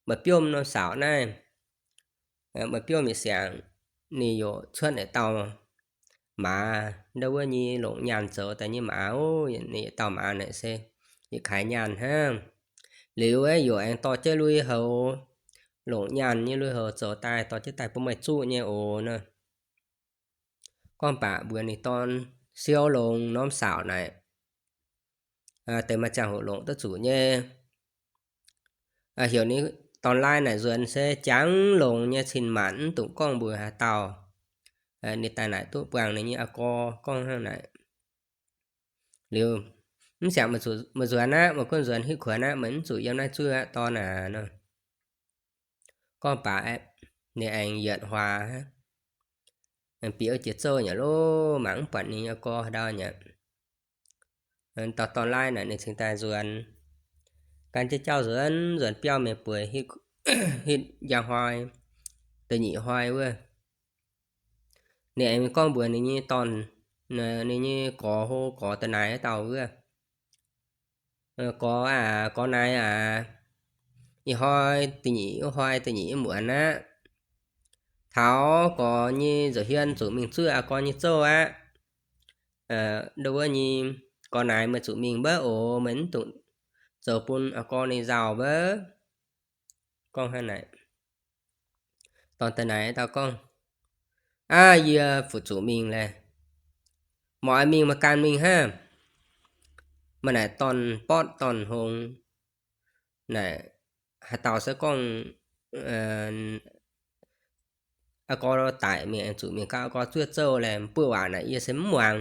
meih biomv norm saauc naaiv. Meih biomv yietc siangx, ninh yaac cuotv naaic dauh maaz, ndo wuov nyei longc nyaanh zoux daaih nyei maaz oc. Ninh yietc dauh maaz naaic se yietc kaaix nyaanh hnangv. Liuz aeqv, yaac aengx dorh jienv lui-houx, longc nyaanh nyei lui-houx zoux daaih, dorh jienv daaih bun meih zuqv nyei oc nor. Gorngv baac mbuox ninh dorn siou longx norm saauc naaic, deix maaih ziangh hoc longc duqv zuqc nyei. Heuc ninh dorn-laai naaic nzuonx se jangx longx nyei cin-maanc, mv dungx gorngv mbuox haaix dauh. Ninh daaih naaic duqv buangh ninh nyei aqv gorx gorngv hnangv naaic. Liuz, mv siangx meih nzuonx aqv, meih gunv nzuonx hitv kuonx aqv, meih mv zuqc yiem naaiv zuov aqv, dorn aac nor. Gorngv baac ninh aengx yietc huaax, aengx bieqc wuov jiex zouv nyei lov, mangc mv buatc ninh nyei aqv gorx haaix ndau nyei. Dauh dorn-laai naaic ninh cingx daaih nzuonx, gan jienv jauv nzuonx, nzuonx biauv mingh bueix hitv njang hnoi, da'nyeic hnoi wuov. Ninh aengx gorngv mbuox ninh nyei dorn, ninh nyei gorx hlo gorx da'naaic wuov dauh wuov, Gorx aac, gorx naaic aac, ih hnoi da'nyeic, ih hnoi da'nyeic muonz aqv. Taux gorx nyei nza'hmien zuqc mingh zuov aqv gorx nyei zouv aqv. Ndo wuov nyei, gorx naaic meih zuqc mingh mbaav oc, meih mv dungx zoux bun aqv gorx ninh nzauh mbaav. Gorngv hnangv naaic, dorn da'naaic dauh gorngv, Aav, yie fu'juqc mingh laeh. Mv oix mingh maaih gan mingh hnangv. Maaih naaic dorn-bortv dorn-hngongx naaic, haaix dauh se gorngv aqv gorx daic mingh aengx zuqc mingh gaav aqv gorx zuov zouv laeh, buoqv waac naaic yie se mv muangx.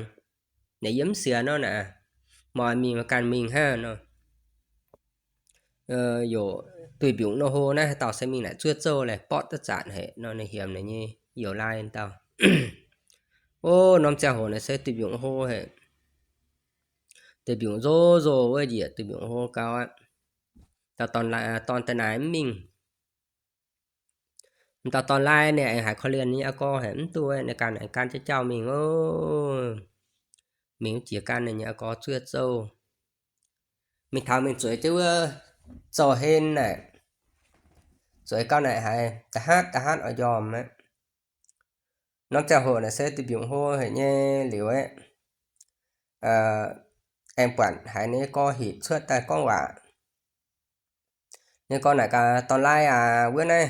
Naaic yie mv sienx nor naaic, mv oix mingh maaih gan mingh hnangv nor. Yaac duih mbiungc nor hlo naaiv haaix dauh se mingh naaic zuov zouv laeh, bortv duqv zanc haic nor, ninh hiemx ninh nyei youz-laai dauh. O, norm ziangh hoc naaic se duih mbiungc hlo haic. Duih mbiungc nzov nzov wuov njiec duih mbiungc hlo gau aqv. Dauh dorn da'naaic mv mingh. Dauh dorn-laai ninh aengx haiz korv-lienh ninh nyei aqv gorx haic mv duqv, ninh ganh aengx gan jienv jauv mingh oc. Mingh jiex gan ninh nyei aqv gorx zuov zouv. Mingh taux mingh zueiz jienv wuov zouv-hlen naaic, zueiz gau naaic haiz da'hatv da'hatv oix njormh aqv. Norm ziangh hoc naaic se duih mbiungc hlo haic nyei liuz aeqv, aengx buatc haiz ninh nyei gorx hinc cuotv daaih gorngv waac. Ninh gorx naaic gaax, Dorn-laai aac, wuov naaiv,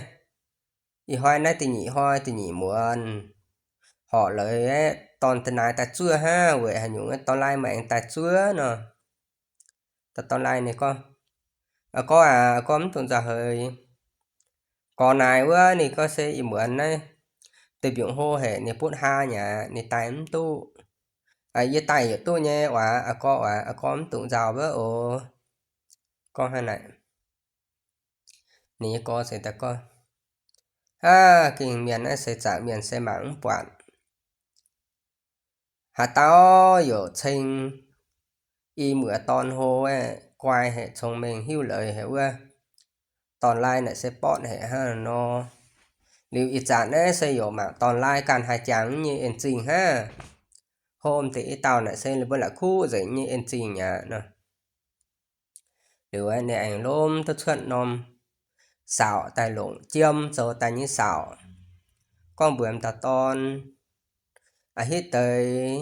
ih hnoi naaiv da'nyeic hnoi da'nyeic muonz, horpc leiz aeqv, dorn da'naaiv daaih zuov hnangv, weic haaix nyungc dorn-laai meih aengx daaih zuov nor? Dauh dorn-laai ninh gorngv, Aa, gorx aac, gorx mv dungx nzauh heix. Gorx naaic wuov ninh gorngv se ih muonz naaiv duih mbiungc hlo haic, ninh butv haa nyei aqv, ninh daaih mv duqv. Yie daaih yietc duqv nyei oc, aa gorx oc, aa gorx mv dungx nzauh wuov oc. Gorngv hnangv naaic, ninh nyei gorx se daaih gorngv, Aav, gengh mienh naaiv se zanc mienh se mangc mv buatc. Haaix dauh yaac ceng i muoz dorn hlo, guai haic, cong-mengh hiuv leiz haic wuov, dorn-laai naaic se bortv haic hnangv nor. Liuz ih zanc naaiv se yaac mangc dorn-laai ganh haih jangx nyei en-zingh hnangv. Hlo m'deix i dauh naaic se mbuo la'kuqv nzengc nyei en-zingh aqv nor. Liuz ninh aengx lomh duqv cuotv norm saauc daaih longc jiem zoux daaih nyei saauc, gorngv mbuox m'dauh dorn, Aa, hitv deix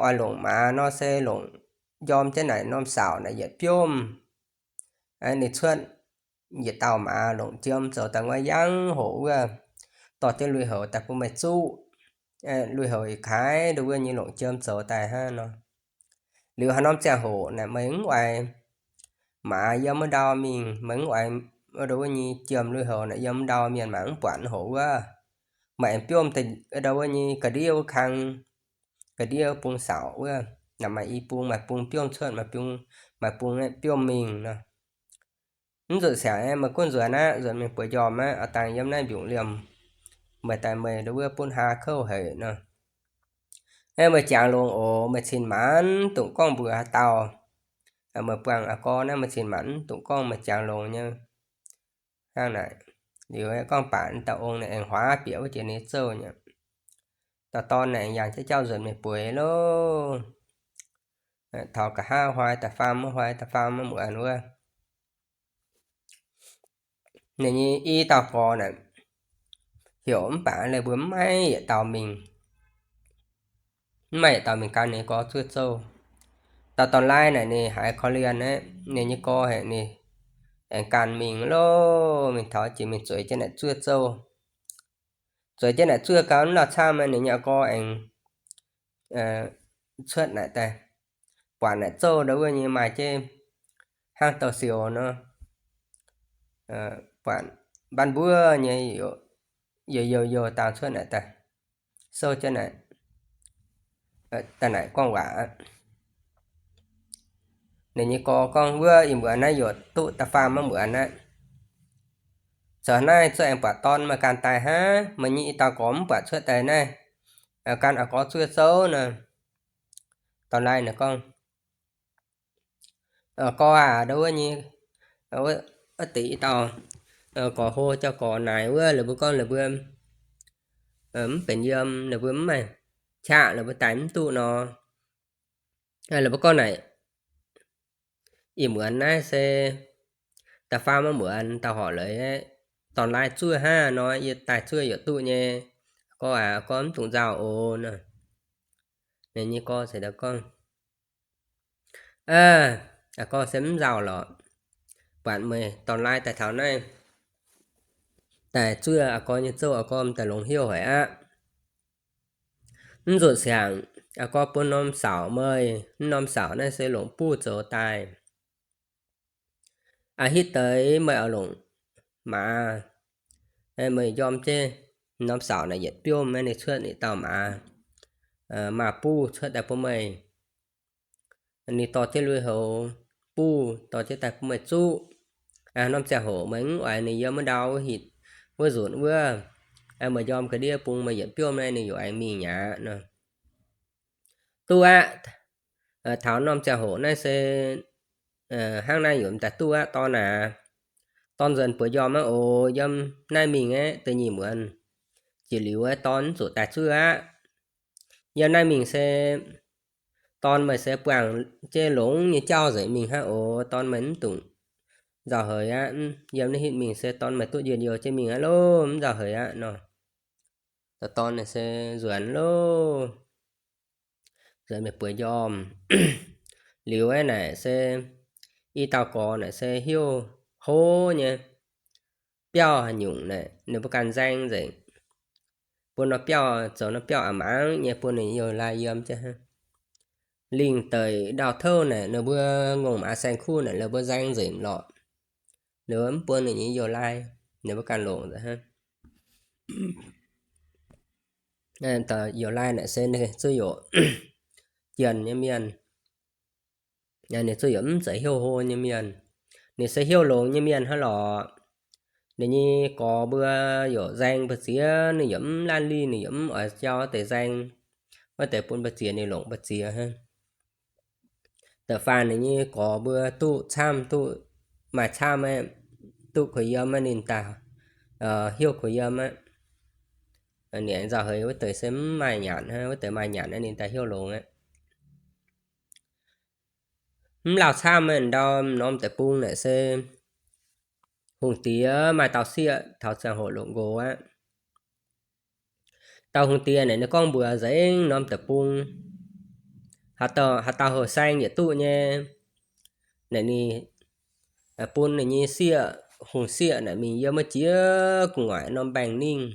oix longc maaz nor se longc njorm jienv naaic norm saauc naaic yietc biomv. Ninh cuotv yietc dauh maaz longc jiem zoux daaih ngoiv yangv hoc wuov, dorh jienv lui-houx daaih bun meih zuqv. Lui-houx ih kaaix ndo wuov nyei longc jiem zoux daaih hnangv nor. Liuz haaix norm ziangh hoc naaic meih mv oix maaz yiem wuov ndau mingh, meih mv oix ndo wuov nyei jiem lui-houx naaic yiem wuov ndau mienh mangc mv buatc hoc wuov, meih aengx biomv ndo wuov nyei ga'ndiev wuov kang, ga'ndiev bung saauc wuov, naaic maaih i bung, maaih bung biomv cuotv, maaih bung, maaih bung biomv mingh nor. Mv zuqc siangx, meih gunv nzuonx aqv, nzuonx mingh bueix njormh aqv, aa dangh yiem naaiv mbiungc liemh meih daaih meih ndo wuov butv haa kouv haic nor. Meih jangx longx oc, meih cin-maanc dungx gorngv mbuox haaix dauh. Meih buangh aa gorx naaiv meih cin-maanc dungx gorngv, meih jangx longx nyei. Hnangv naaic, liuz gorngv baac dauh ong naaic aengx huaav bieqc wuov jiex ninh zouv nyei. Dauh dorn naaic aengx yangh jienv jauv nzuonx mingh bueix loh. Taux nqa'haav hnoi da'faam, hnoi da'faam muonz wuov, ninh nyei i dauh gorx naaic heuc mv baac leih mbuo mv maaih yietc dauh mingh. Mv maaih yietc dauh mingh gan ninh gorx zuov zouv. Dauh dorn-laai naaic ninh haiz korv-lienh aqv, ninh nyei gorx haic ninh aengx gan mingh loh, mingh taux jiex mingh zueiz jienv naaic zuov zouv. Zueiz jienv naaic zuov gau mv lauh camv, ninh nyei gorx aengx cuotv naaic daaih, buatc naaic zouv ndo wuov nyei maaih jienv hnangv douz-sioux nor, buatc mbaanv mbuov nyei, youh youh youh dangh cuotv naaic daaih. sou jienv naaic, daaih naaic gorngv waac. Ninh nyei gorx gorngv, Wuov ih muonz naaiv yaac duqv da'faam maiv muonz aqv. Zoux naaiv zuov aengx buatc dorn meih ganh daaih hnangv, meih nyei i dauh gorx mv buatc cuotv daaih naaiv, gan a'gorx zuov sou nor. Dorn-laai ninh gorngv, Gorx aac, ndau wuov nyei, wuov deix i dauh gorx hlo jauv-gorx naaic wuov, la'buo gorngv la'buo mv benx yiem, la'buo mv maaih qaqv, la'buo daaih mv duqv nor. La'buo gorngv naaic, Ih muonz naaiv se da'faam maiv muonz, dauh horqc leiz, dorn-laai zuov hnangv nor, yie daaih zuov yaac duqv nyei. Gorx aac, gorx mv dungx nzauh oc nor. Ninh nyei gorx se gorngv, Aa, a'gorx se mv nzauh lorqc. Buatc meih dorn-laai daaih taux naaiv, daaih zuov a'gorx nyei zouv, a'gorx m'daaih longx hnyouv haic aqv. Mv nzuqc siangx, a'gorx bun norm saux meih, mv norm saux naaiv se longc buv zoux daaih. A'hitv deix meih oix longc maaz, meih njorm jienv norm saux naaic yietc biomv, ninh cuotv ninh dauh maaz, maaz-buv cuotv daaih bun meih. Ninh dorh jienv lui-houx buv dorh jienv daaih bun meih zuqv. Norm ziangh hoc meih mv oix ninh yiem wuov ndau wuov hitc wuov nzunc wuov, meih njorm ga'ndiev bung meih yietc biomv naaiv ninh yaac aengx mingh aqv nor. Duqv aqv. Taux norm ziangh hoc naaiv se hnangv naaiv yaac m'daaih duqv aqv dorn aac. Dorn nzuonx bueix njormh aqv oc. Yiem naaiv mingh aeqv, da'nyeic muonz jiex liuz aeqv, dorn mv zuqc daaih zuov aqv. Yiem naaiv mingh se dorn meih se buangh jienv longx nyei jauv nzengc mingh hnangv oc. Dorn meih mv dungx nzauh heix aqv. Yiem naaiv hitv mingh se dorn meih duqv njien-youh jienv mingh aqv loh, mv nzauh heix aqv nor. Dorn se nzuonx loh, nzuonx mingh bueix njormh. Liuz aeqv naaic se i dauh gorx naaic se hnyouv hlo nyei, biauv haaix nyungc naaic ninh mbuo ganh nzaeng nzengc. Bun norm biauv, zoux norm biauv a'maangc nyei bun ninh youh laai yiem jienv hnangv. Lingh deic ndau touv naaic ninh mbuo ngongh maaz saeng-kuv naaic ninh mbuo nzaeng nzengc lorqc. Ninh mbuo mv bun ninh nyei youh laai, ninh mbuo ganh longc nzengc hnangv. Youh laai naaic se ninh zuqv youc jienh nyei mienh. Ninh zuqv youc mv zeiz hnyouv hlo nyei mienh. Ninh se hnyouv longx nyei mienh hnangv lorqc. Ninh nyei gorx mbuo youc nzaeng mbu'ziex, ninh youc mv laanh lih, ninh youc mv oix jauv wuov deix nzaeng, wuov deix bun mbu'ziex ninh longc mbu'ziex hnangv. Da'faanh ninh nyei gorx mbuo duqv camv, duqv maaih camv aqv, duqv kuh yiem aqv, ninh daaih hnyouv kuh yiem aqv. Ninh nzauh heix wuov deix se mv maaih nyanc hnangv, wuov deix maaih nyanc aqv ninh daaih hnyouv longx aqv. Mv lauh camv aqv, ndau norm deic-bung naaic se hungh diex maaih dauh sieqv taux ziangh hoc longc nqox aqv. Dauh hungh diex naaic ninh gorngv mbuox nzengc norm deic-bung, haaix dauh, haaix dauh houh saeng yietc duqv nyei, naaic ninh bun ninh nyei sieqv, hungh sieqv naaic mingh yiem wuov jiex gu'nguaaic norm mbaengx-ningh.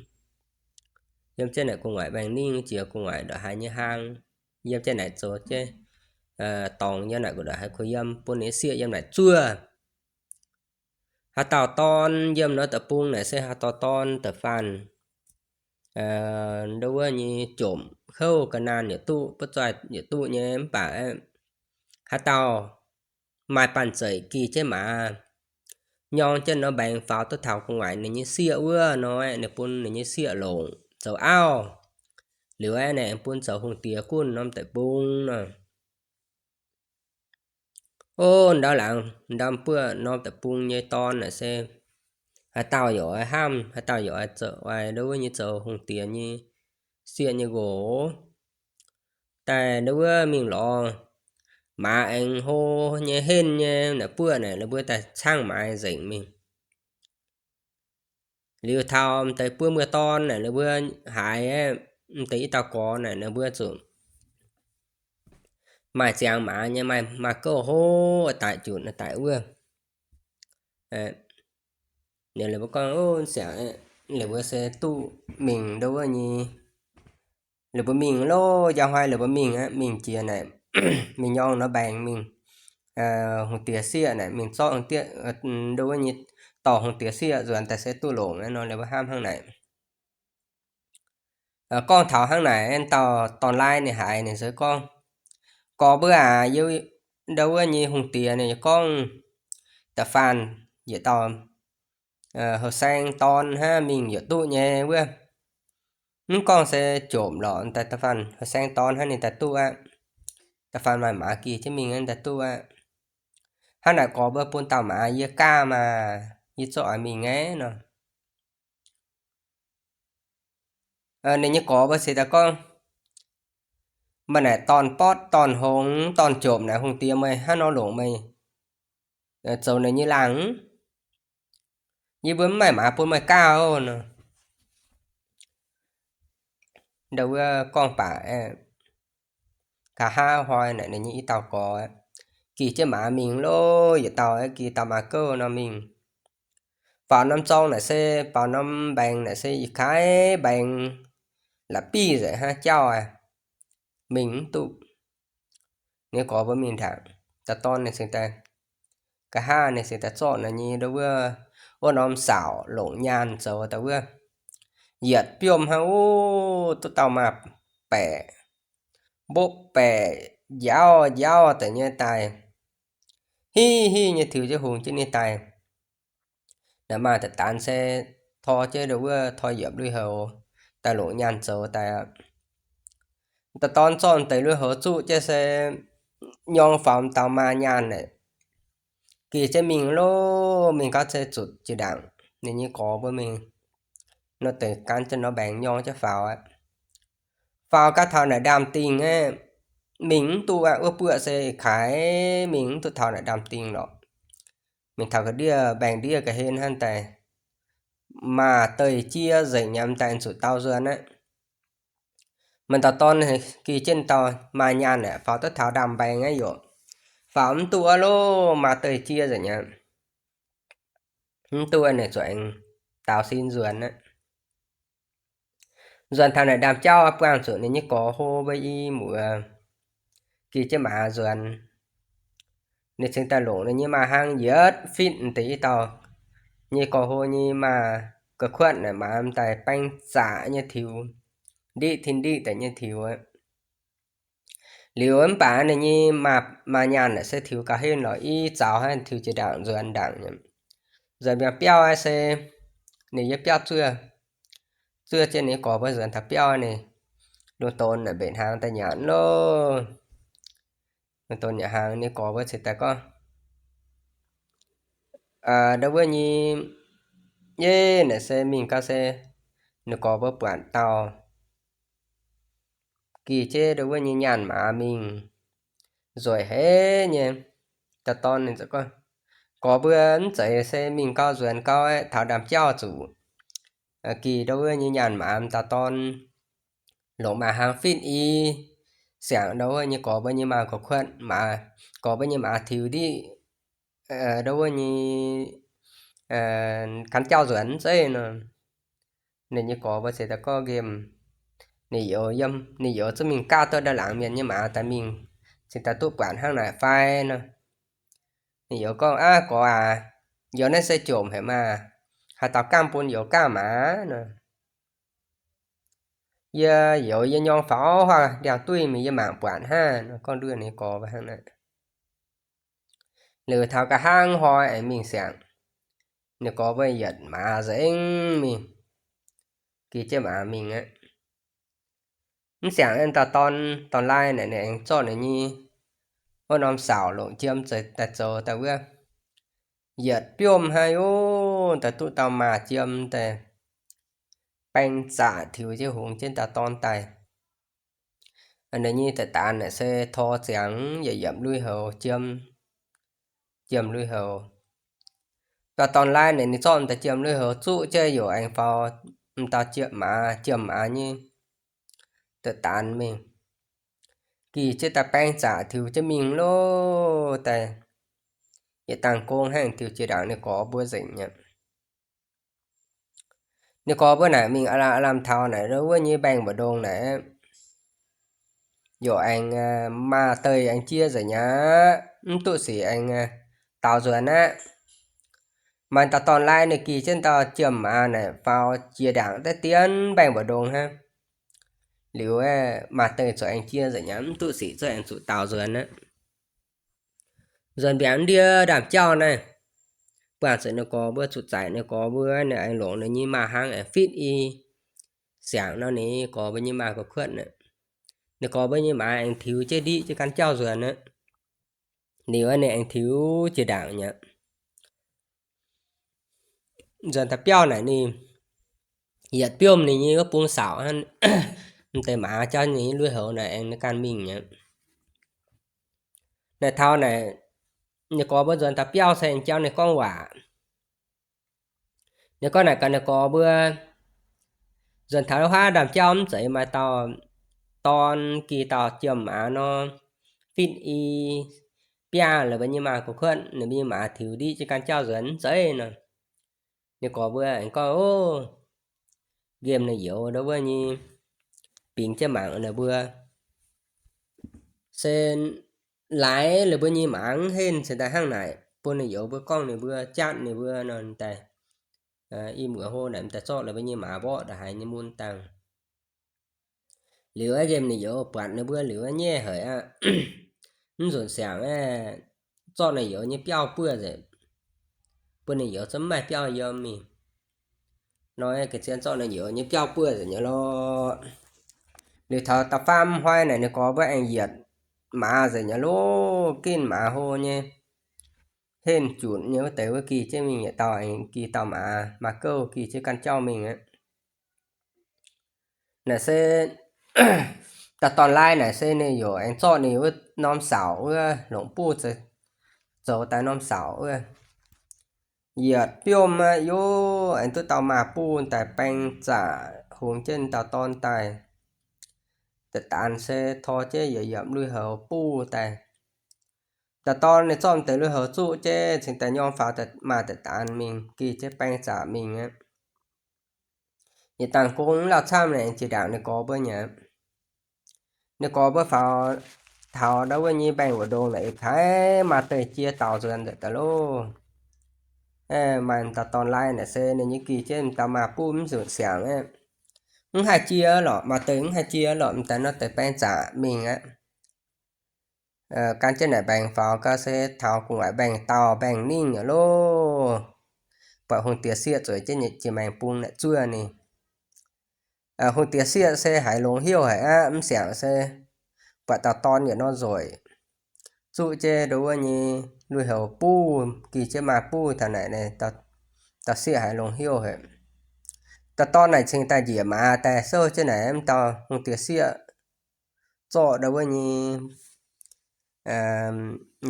Yiem jienv naaic gu'nguaaic mbaengx-ningh, jiex gu'nguaaic ndongc haaix nyei hlang, yiem jienv naaic zoux jienv dorngx yiem naaic gu'nguaaic haaix kuh yiem, bun ninh sieqv yiem naaic zuov. Haaix dauh dorn yiem norm deic-bung naaic se haaix dauh dorn da'faanh ndo wuov nyei jomc houv ga'naanh yietc duqv, butv zoih yietc duqv nyei mv baac haaix dauh maaih banh zeic gih jienv maaz, nyorng jienv norm mbaengx faaux duqv taux gu'nguaaic ninh nyei sieqv wuov nor, ninh bun ninh nyei sieqv longc zoux auv. Liuz aeqv, ninh bun zoux hungh diex gunv norm deic-bung nor. O, ndau laangz ndau buoqv norm deic-bung nyei dorn naaic se haaix dauh yaac oix hnamv, haaix dauh yaac oix zoux, oix ndo wuov nyei zoux hungh diex nyei sieqv nyei nqox. Daaih ndo wuov mingh lorz maaz aengx hlo nyei, henv nyei naaic buoqv naaic, ninh mbuo daaih caangv maaz nzengc mingh. Liuz taux m'deix buo muoz-dorn naaic, ninh mbuo haiz aqv, m'deix i dauh gorx naaic, ninh mbuo zuqc maaih ziangx maaz nyei, maaih, maaih gouv hlo daic junc daic wuov. Ninh mbuo gorngv, o, siangx, ninh mbuo se duqv mingh ndo wuov nyei. Ninh mbuo mingh loh, njang hnoi ninh mbuo mingh aqv, mingh jiex naaic, mingh nyorng norm mbaengx mingh, hungh diex sieqv naaic, mingh zorqv hungh diex, ndo wuov nyei dorh hungh diex sieqv nzuonx daaih se duqv longc aqv nor, ninh mbuo hnamv hnangv naaic. gorngv taux hnangv naaic, dauh dorn-laai ninh haiz ninh se gorngv, Gorx mbuo aac, yie ndau wuov nyei hungh diex ninh gorngv da'faanh yietc dauh houh saeng dorn hnangv mingh yietc duqv nyei wuov. Mv gorngv se jomc lorqc, da'faanh houh saeng dorn hnangv ninh daaih duqv aqv. Da'faanh maaih maaz gih jienv mingh hnangv daaih duqv aqv. Hnangv naaic gorx mbuo bun dauh maaz yie gaav maah, yie zorqv oix mingh aqv nor. Ninh nyei gorx mbuo cingx daaih gorngv, Maaih naaic dorn-botv, dorn-hngongx, dorn-jomc naaic hungh diex meih hnangv nor longc meih zoux ninh nyei laangz? Yie mbuo mv maaih maaz bun meih gaav oc nor. Ndau wuov gorngv baac nqa'haav hnoi naaic ninh nyei i dauh gorx gih jienv maaz mingh loh, yietc dauh gih dauh maaz gouv nor mingh. Faaux norm zorng naaic se, faaux norm mbaengx naaic se ih kaaix mbaengx la'bieiv nzengc hnangv jauv aqv, mingh mv duqv. Ninh gorx mbuo mingh ndaangc, dauh dorn ninh cingx daaih, nqa'haav ninh cingx daaih zorqv ninh nyei ndau wuov, wuov norm saauc longc nyaanh zoux daaih wuov, yietc biomv hnangv, o, duqv dauh maaz baeqc, mbopv baeqc, njaauv njaauv deix nyei daaih, hiv hiv nyei tiux jienv hungx jienv ninh daaih. Naaic maaz daaih daanx se tor jienv ndau wuov, tor yiemc lui-houx daaih longc nyaanh zoux daaih aqv. Dauh dorn zorqv deix lui-houx zuqv jienv se nyorng faaux dauh maaz nyaanh naaic, gih jienv mingh loh, mingh gau se zutc jiex ndaangc ninh nyei gorx mbuo mingh nor, deix gaanv jienv norm mbaengx nyorng jienv faaux aqv. Faaux gau taux naaic ndaamv-dingh aqv, mingh mv duqv aqv. Wuov buoqv se kaaix mingh mv duqv taux naaic ndaamv-dingh lorqc. Mingh taux ga'ndiev, mbaengx-ndiev ga'hlen hnangv daaih, maaz deic-jiex nzengc nyei, m'daaih zuqc dau nzuonx aqv. Maaih dauh dorn gih jienv dauh maaz nyaanh aeqv, faaux duqv taux ndaamv-mbaengx aqv yaac faaux mv duqv aqv loh, maaz deic-jiex nzengc aqv. Mv duqv aqv, ninh zuqc aengx daaux sin nzuonx aqv. Nzuonx taux naaic ndaamv-jauv buangh zuqc ninh nyei gorx hlo mbuo i muoz gih jienv maaz nzuonx. Ninh cingx daaih longc ninh nyei maaz-hlang yietv fitv deix i dauh nyei gorx hlo nyei maaz ga'kuotv naaic, maaz m'daaih baeng zaqc nyei tiux, ndiqv tin ndiqv deix nyei tiux aqv. Liuz mv baac ninh nyei maaz nyaanh naaic se tiux gauh henv lorqc, i zaux hnangv tiux jiex ndaangc nzuonx ndaangc nyei. Nzuonx biauv aqv se ninh yiem biauv zuov, zuov jienv ninh gorx mbuo nzuonx taux biauv ninh lungh donx naaic mbenc hnaangx daaih nyanc loh. Lungh donx nyanc hnaangx, ninh gorx mbuo cingx daaih gorngv, ndau wuov nyei, yie naaic se mingh gau se ninh gorx mbuo buatc dauh gih jienv ndau wuov nyei nyaanh maaz mingh nzueic haic nyei. Dauh dorn ninh gorngv, gorx mbuo mv zeiz se mingh gau nzuonx gau aqv, taux ndaamv-jauv zuqc gih ndau wuov nyei nyaanh maaz. Dauh dorn longc maaz-hlang fitv i, siangx ndau wuov nyei gorx mbuo nyei maaz ga'kuotv, maaz, gorx mbuo nyei maaz tiux ndiqv ndau wuov nyei gaanv jauv nzuonx zeiv nor. Ninh nyei gorx mbuo cingx daaih gorngv nqemh, ninh youz yiem, ninh youz zungv mingh gaav duqv ndau laangz mienh nyei maaz daaih mingh, cingx daaih duqv buatc hnangv naaic fai nor. Ninh youz gorngv, Aav, gorx aac, youz naaiv se jomc haic maah! Haaix dauh gangv bun youz gaav maaz nor? Yie youz yie nyorng faaux huaav ndiangx-duih mingh yie mangc buatc hnangv nor. Gorngv nduov ninh gorx mbuo hnangv naaic. Liuz taux nqa'haav hnoi aengx mingh siangx, ninh gorx mbuo yietc maaz nzengc mingh, gih jienv maaz mingh aqv. Mv siangx dauh dorn, dorn-laai naaic ninh aengx zorqv ninh nyei wuov norm saauc longc jiem daaih zoux daaih wuov, yietc biomv hnangv yaac daaih duqv dauh maaz jiem daaih baeng zaqc tiux jienv hungx jienv dauh dorn daaih. Ninh nyei daaih daanx naaic se tor ziangx yietc yiemc lui-houx jiem, jiem lui-houx. Dauh dorn-laai naaic ninh zorqv m'daaih jiem lui-houx zuqv jienv yaac aengx faaux m'daaih jiem maaz, jiem maaz nyei daaih daanx mingh, gih jienv daaih baeng zaqc tiux jienv mingh loh daaih. Yietc dangh gong hnangv tiux jiex ndaangc ninh gorx mbuo nzengc nyei. Ninh gorx mbuo naaic mingh aav lamh taux naaic ndau wuov nyei mbaengx mbu'ndongx naaic, yaac aengx maaz deic aengx jiex nzengc aqv, mv duqv sic aengx daaux nzuonx aqv. Maaih dauh dorn-laai ninh gih jienv dauh jiem maaz naaic faaux jiex ndaangc daaih dien mbaengx mbu'ndongx hnangv. Liuz aeqv, maaih deix zuqc aengx jiex nzengc aqv, mv duqv sic cuotv aengx zuqc daaux nzuonx aqv. Nzuonx mbiaangc ndie ndaamv-jauv naaiv, buangh zuqc ninh gorx mbuo zuqc zaic ninh gorx mbuo, ninh aengx longc ninh nyei maaz-hnaangx aengx fitv i siangx nor, ninh gorx mbuo nyei maaz-gu'kuotv aqv. Ninh gorx mbuo nyei maaz aengx tiux jienv ndiqv jienv ganh jauv nzuonx aqv. Liuz ninh aengx tiux jiex ndaangc nyei aqv. Nzuonx taux biauv naaic ninh yietc biomv ninh nyei wuov bung saauc hnangv, m'deix maaz jauv ninh nyei lui-houx naaic aengx ganh mingh nyei aqv. Naaic taux naaic, ninh gorx mbuo nzuonx taux biauv se aengx jauv ninh gorngv waac. Ninh gorngv naaic gaax ninh gorx mbuo, nzuonx taux wuov haav ndaamv-jauv mv zeiz maaih dauh dorn gih dauh jiem maaz nor, fitv i biaav la'buo nyei maaz-gu'kuotv, ninh mbuo nyei maaz tiux ndiqv jienv ganh jauv nzuonx mv zeiz nor. Ninh gorx mbuo aengx gorngv, Ov, nqemh ninh youz ndau wuov nyei bingx jienv mangc ninh mbuo se laaix la'buo nyei maaz mv henv cingx daaih hnangv naaic, bun ninh youz mbuo gorngv ninh mbuo, jatv ninh mbuo nor daaih, i muoc hlo naaic m'daaih zorqv la'buo nyei maaz mborqv ndongc haaix nyei mun dangh. Liuz aeqv, nqemh ninh youz buatc ninh mbuo liuz aeqv, nyaiv haic aqv. Mv nzunc siangx aeqv, zorqv ninh youz nyei biauv buov nzengc, bun ninh youz zungv mv maaih biauv yiem mingh. Nor aeqv, ga'zien zorqv ninh youz nyei biauv buov nzengc nyei lorqc. Liuz taux da'faam hnoi naaic ninh gorx mbuo aengx yietc maaz nzengc nyei lorqc, ginv maaz hlo nyei, henv junc nyei wuov deix wuov gih jienv mingh yietc dauh, aengx gih dauh maaz, maaz gouv gih jienv ganh jauv mingh aqv. Naaic se dauh dorn-laai naaic se ninh yaac aengx zorqv ninh wuov norm saauc wuov longc buv zoux daaih norm saauc wuov, yietc biomv aqv, yaac aengx duqv dauh maaz buv daaih baeng zaqc hungx jienv dauh dorn daaih. Da'daanx se tor jienv yietc yiemc lui-houx buv daaih. Dauh dorn ninh zorqv deix lui-houx zuqv jienv cingx daaih nyorng faaux maaz da'daanx mingh, gih jienv baeng zaqc mingh aqv. Yietc dangh gong mv lauh camv naaic, jiex ndaangc ninh gorx mbuo nyei aqv. Ninh gorx mbuo faaux taux ndau wuov nyei mbaengx wuov ndongx naaic, ih kaaix maaih deix jiex daaux nzuonx nzengc daaih loh. Maaih dauh dorn-laai naaic se ninh nyei gih jienv dauh maaz buv mv nzunc siangx aqv. Mv haih jiex lorqc, maaih deix mv haih jiex lorqc, m'daaih nor deix baeng zaqc mingh aqv. Gan jienv naaic mbaengx faaux gau se taux gu'nguaaic mbaengx dauh mbaengx ningh aqv loh. Buatc hungh diex sieqv zueiz jienv nyei jiex maengx bung naaic zuov ninh. Hungh diex sieqv se haiz longx hnyouv haic aqv, mv siangx se buatc dauh dorn yietc norm nzoih zuqv jienv ndau wuov nyei lui-houx buv, gih jienv maaz buv taux naaic, dauh sieqv haiz longx hnyouv haic. Dauh dorn naaic cingx daaih njiec maaz daaih souv jienv naaic, mv dauh hungh diex sieqv zorqv ndau wuov nyei,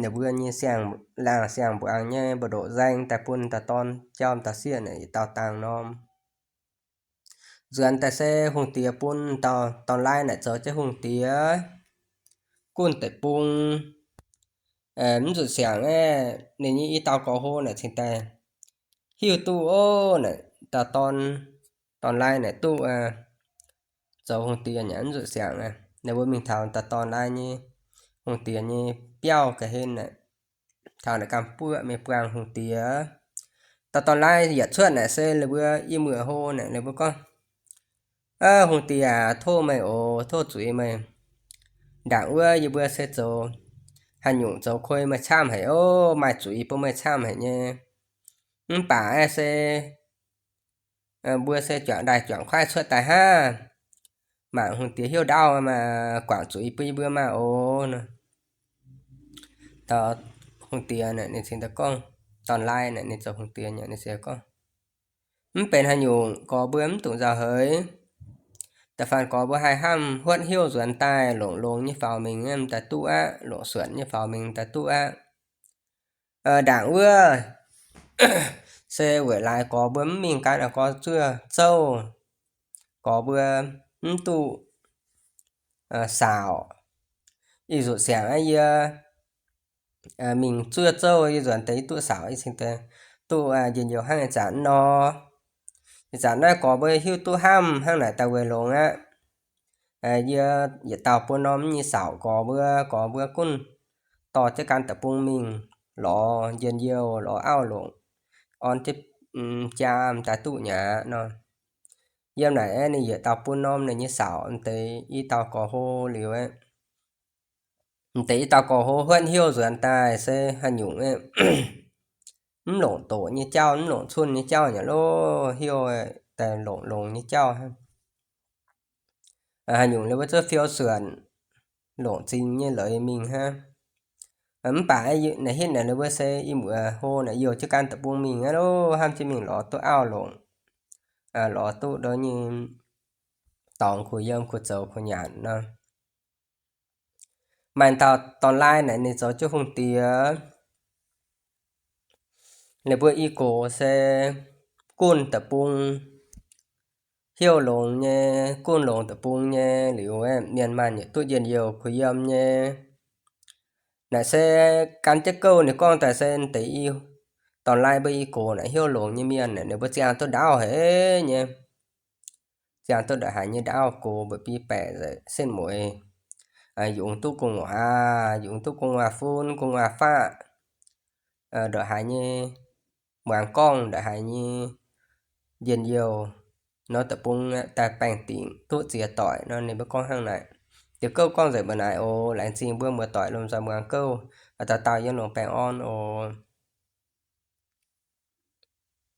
ninh mbuo nyei siang-laangh siang-mbuangz nyei mbu'ndoqc nzaeng daaih bun dauh dorn jauv dauh sieqv naaic yietc dauh dangh norm. Nzuonx daaih se hungh diex bun dauh dorn-laai naaic zoux jienv hungh diex gunv deic-bung. Mv zuqc siangx aeqv, ninh nyei i dauh gorx hlo naaic cingx daaih hiuv duqv ov, naaic dauh dorn, dorn-laai naaic duqv zoux hungh diex nyei, mv zuqc siangx aqv. Ninh mbuo mingh taux dauh dorn-laai nyei hungh diex nyei biauv ga'hlen naaic, taux naaic ganh buoqv mingh buangh hungh diex. Dauh dorn-laai yietc cuotv naaic se ninh mbuo i muoc hlo naaic, ninh mbuo gorngv, Hungh diex aac, tov meih oc, tov zuiz meih. Ndaangc wuov yie mbuo se zoux haaix nyungc zoux koi meih camv haic ov, maaih zuiz bun meih camv haic nyei. Mv baac aeqv se mbuo se juangc ndaaih juangc kuaaiv cuotv daaih hnangv. Mangc hungh diex hnyouv ndaauv maah, guangc zuiz bun yie mbuo maah oc. Taux hungh diex naaic ninh cingx daaih gorngv, dorn-laai naaic ninh zoux hungh diex nyei, ninh cingx gorngv, Mv benx haaix nyungc, gorx mbuo mv dungx nzauh heix. Da'faanh gorx mbuo haih hnamv huotv hnyouv nzuonx daaih longc longx nyei faaux mingh daaih duqv aqv, longc suonc nyei faaux mingh daaih duqv aqv. Ndaangc wuov se weic laaix gorx mbuo mv mingh gan gorx zuov zouv, gorx mbuo mv duqv saauc. Ih nzunc siangx aqv, yie mingh zuov zouv, yie nzuonx deix yie duqv saauc, yie cingx deix duqv njien-youh hnangv ih zanc nor. Ih zanc naaiv gorx mbuo hiuv duqv hnamv hnangv naaic daaih weic longx aqv. Yie yietc dauh buo norm nyei saauc gorx mbuo, gorx mbuo gunv dorh jienv gan deic-bung mingh lorz njien-youh lorz auv longc, orn jienv jaa m'daaih duqv nyei aqv nor. Yiem naaic aeqv, ninh yietc dauh bun norm ninh nyei saauc, m'deix i dauh gorx-hlo liuz aeqv, m'deix i dauh gorx-hlo huotv hnyouv nzuonx daaih se haaix nyungc aeqv, mv longc doqc nyei jauv, mv longc cunh nyei jauv nyei lov, hnyouv daaih longc longx nyei jauv hnangv. Haaix nyungc liuz mbuo zuov fiou suonc, longc zingx nyei leiz mingh hnangv. Mv baac naaic hitv naaic ninh mbuo se i muoz hlo naaic youh jienv gan deic-bung mingh aqv lov, hnamv jienv mingh lorz duqv auv longc, lorz duqv ndov nyei dorngx kuh yiem kuh zoux kuh nyanc nor. Maaih dauh dorn-laai naaic ninh zoux jienv hungh diex. Ninh mbuo i gox se gunh deic-bung, hnyouv longx nyei, gunh longx deic-bung nyei liuz, mienh maanh yietc duqv njien-youh kuh yiem nyei. Naaic se gan jienv gouv ninh gorngv daaih se deix i dorn-laai mbuo i gox naaic hnyouv longx nyei mienh, ninh mbuo ziangh duqv ndaauv haic nyei. Ziangh duqv ndongc haaix nyei ndaauv gox mba'biei baeqc nzengc setv mueiz, yungz duqv gu'nguaaz, yungz duqv gu'nguaaz-fun, gu'nguaaz-faqv, ndongc haaix nyei muangx gorngv, ndongc haaix nyei njien-youh nor, deic-bung daaih baengh dingc duqv ziex doic nor. Ninh mbuo gorngv hnangv naaic. Diuh gouv gorngv nzengc mbuo naaic oc. Laengz zingh mbuo muoz-doic lomh nzoih muangx gouv. Dauh dauh yiem longx baengh orn oc.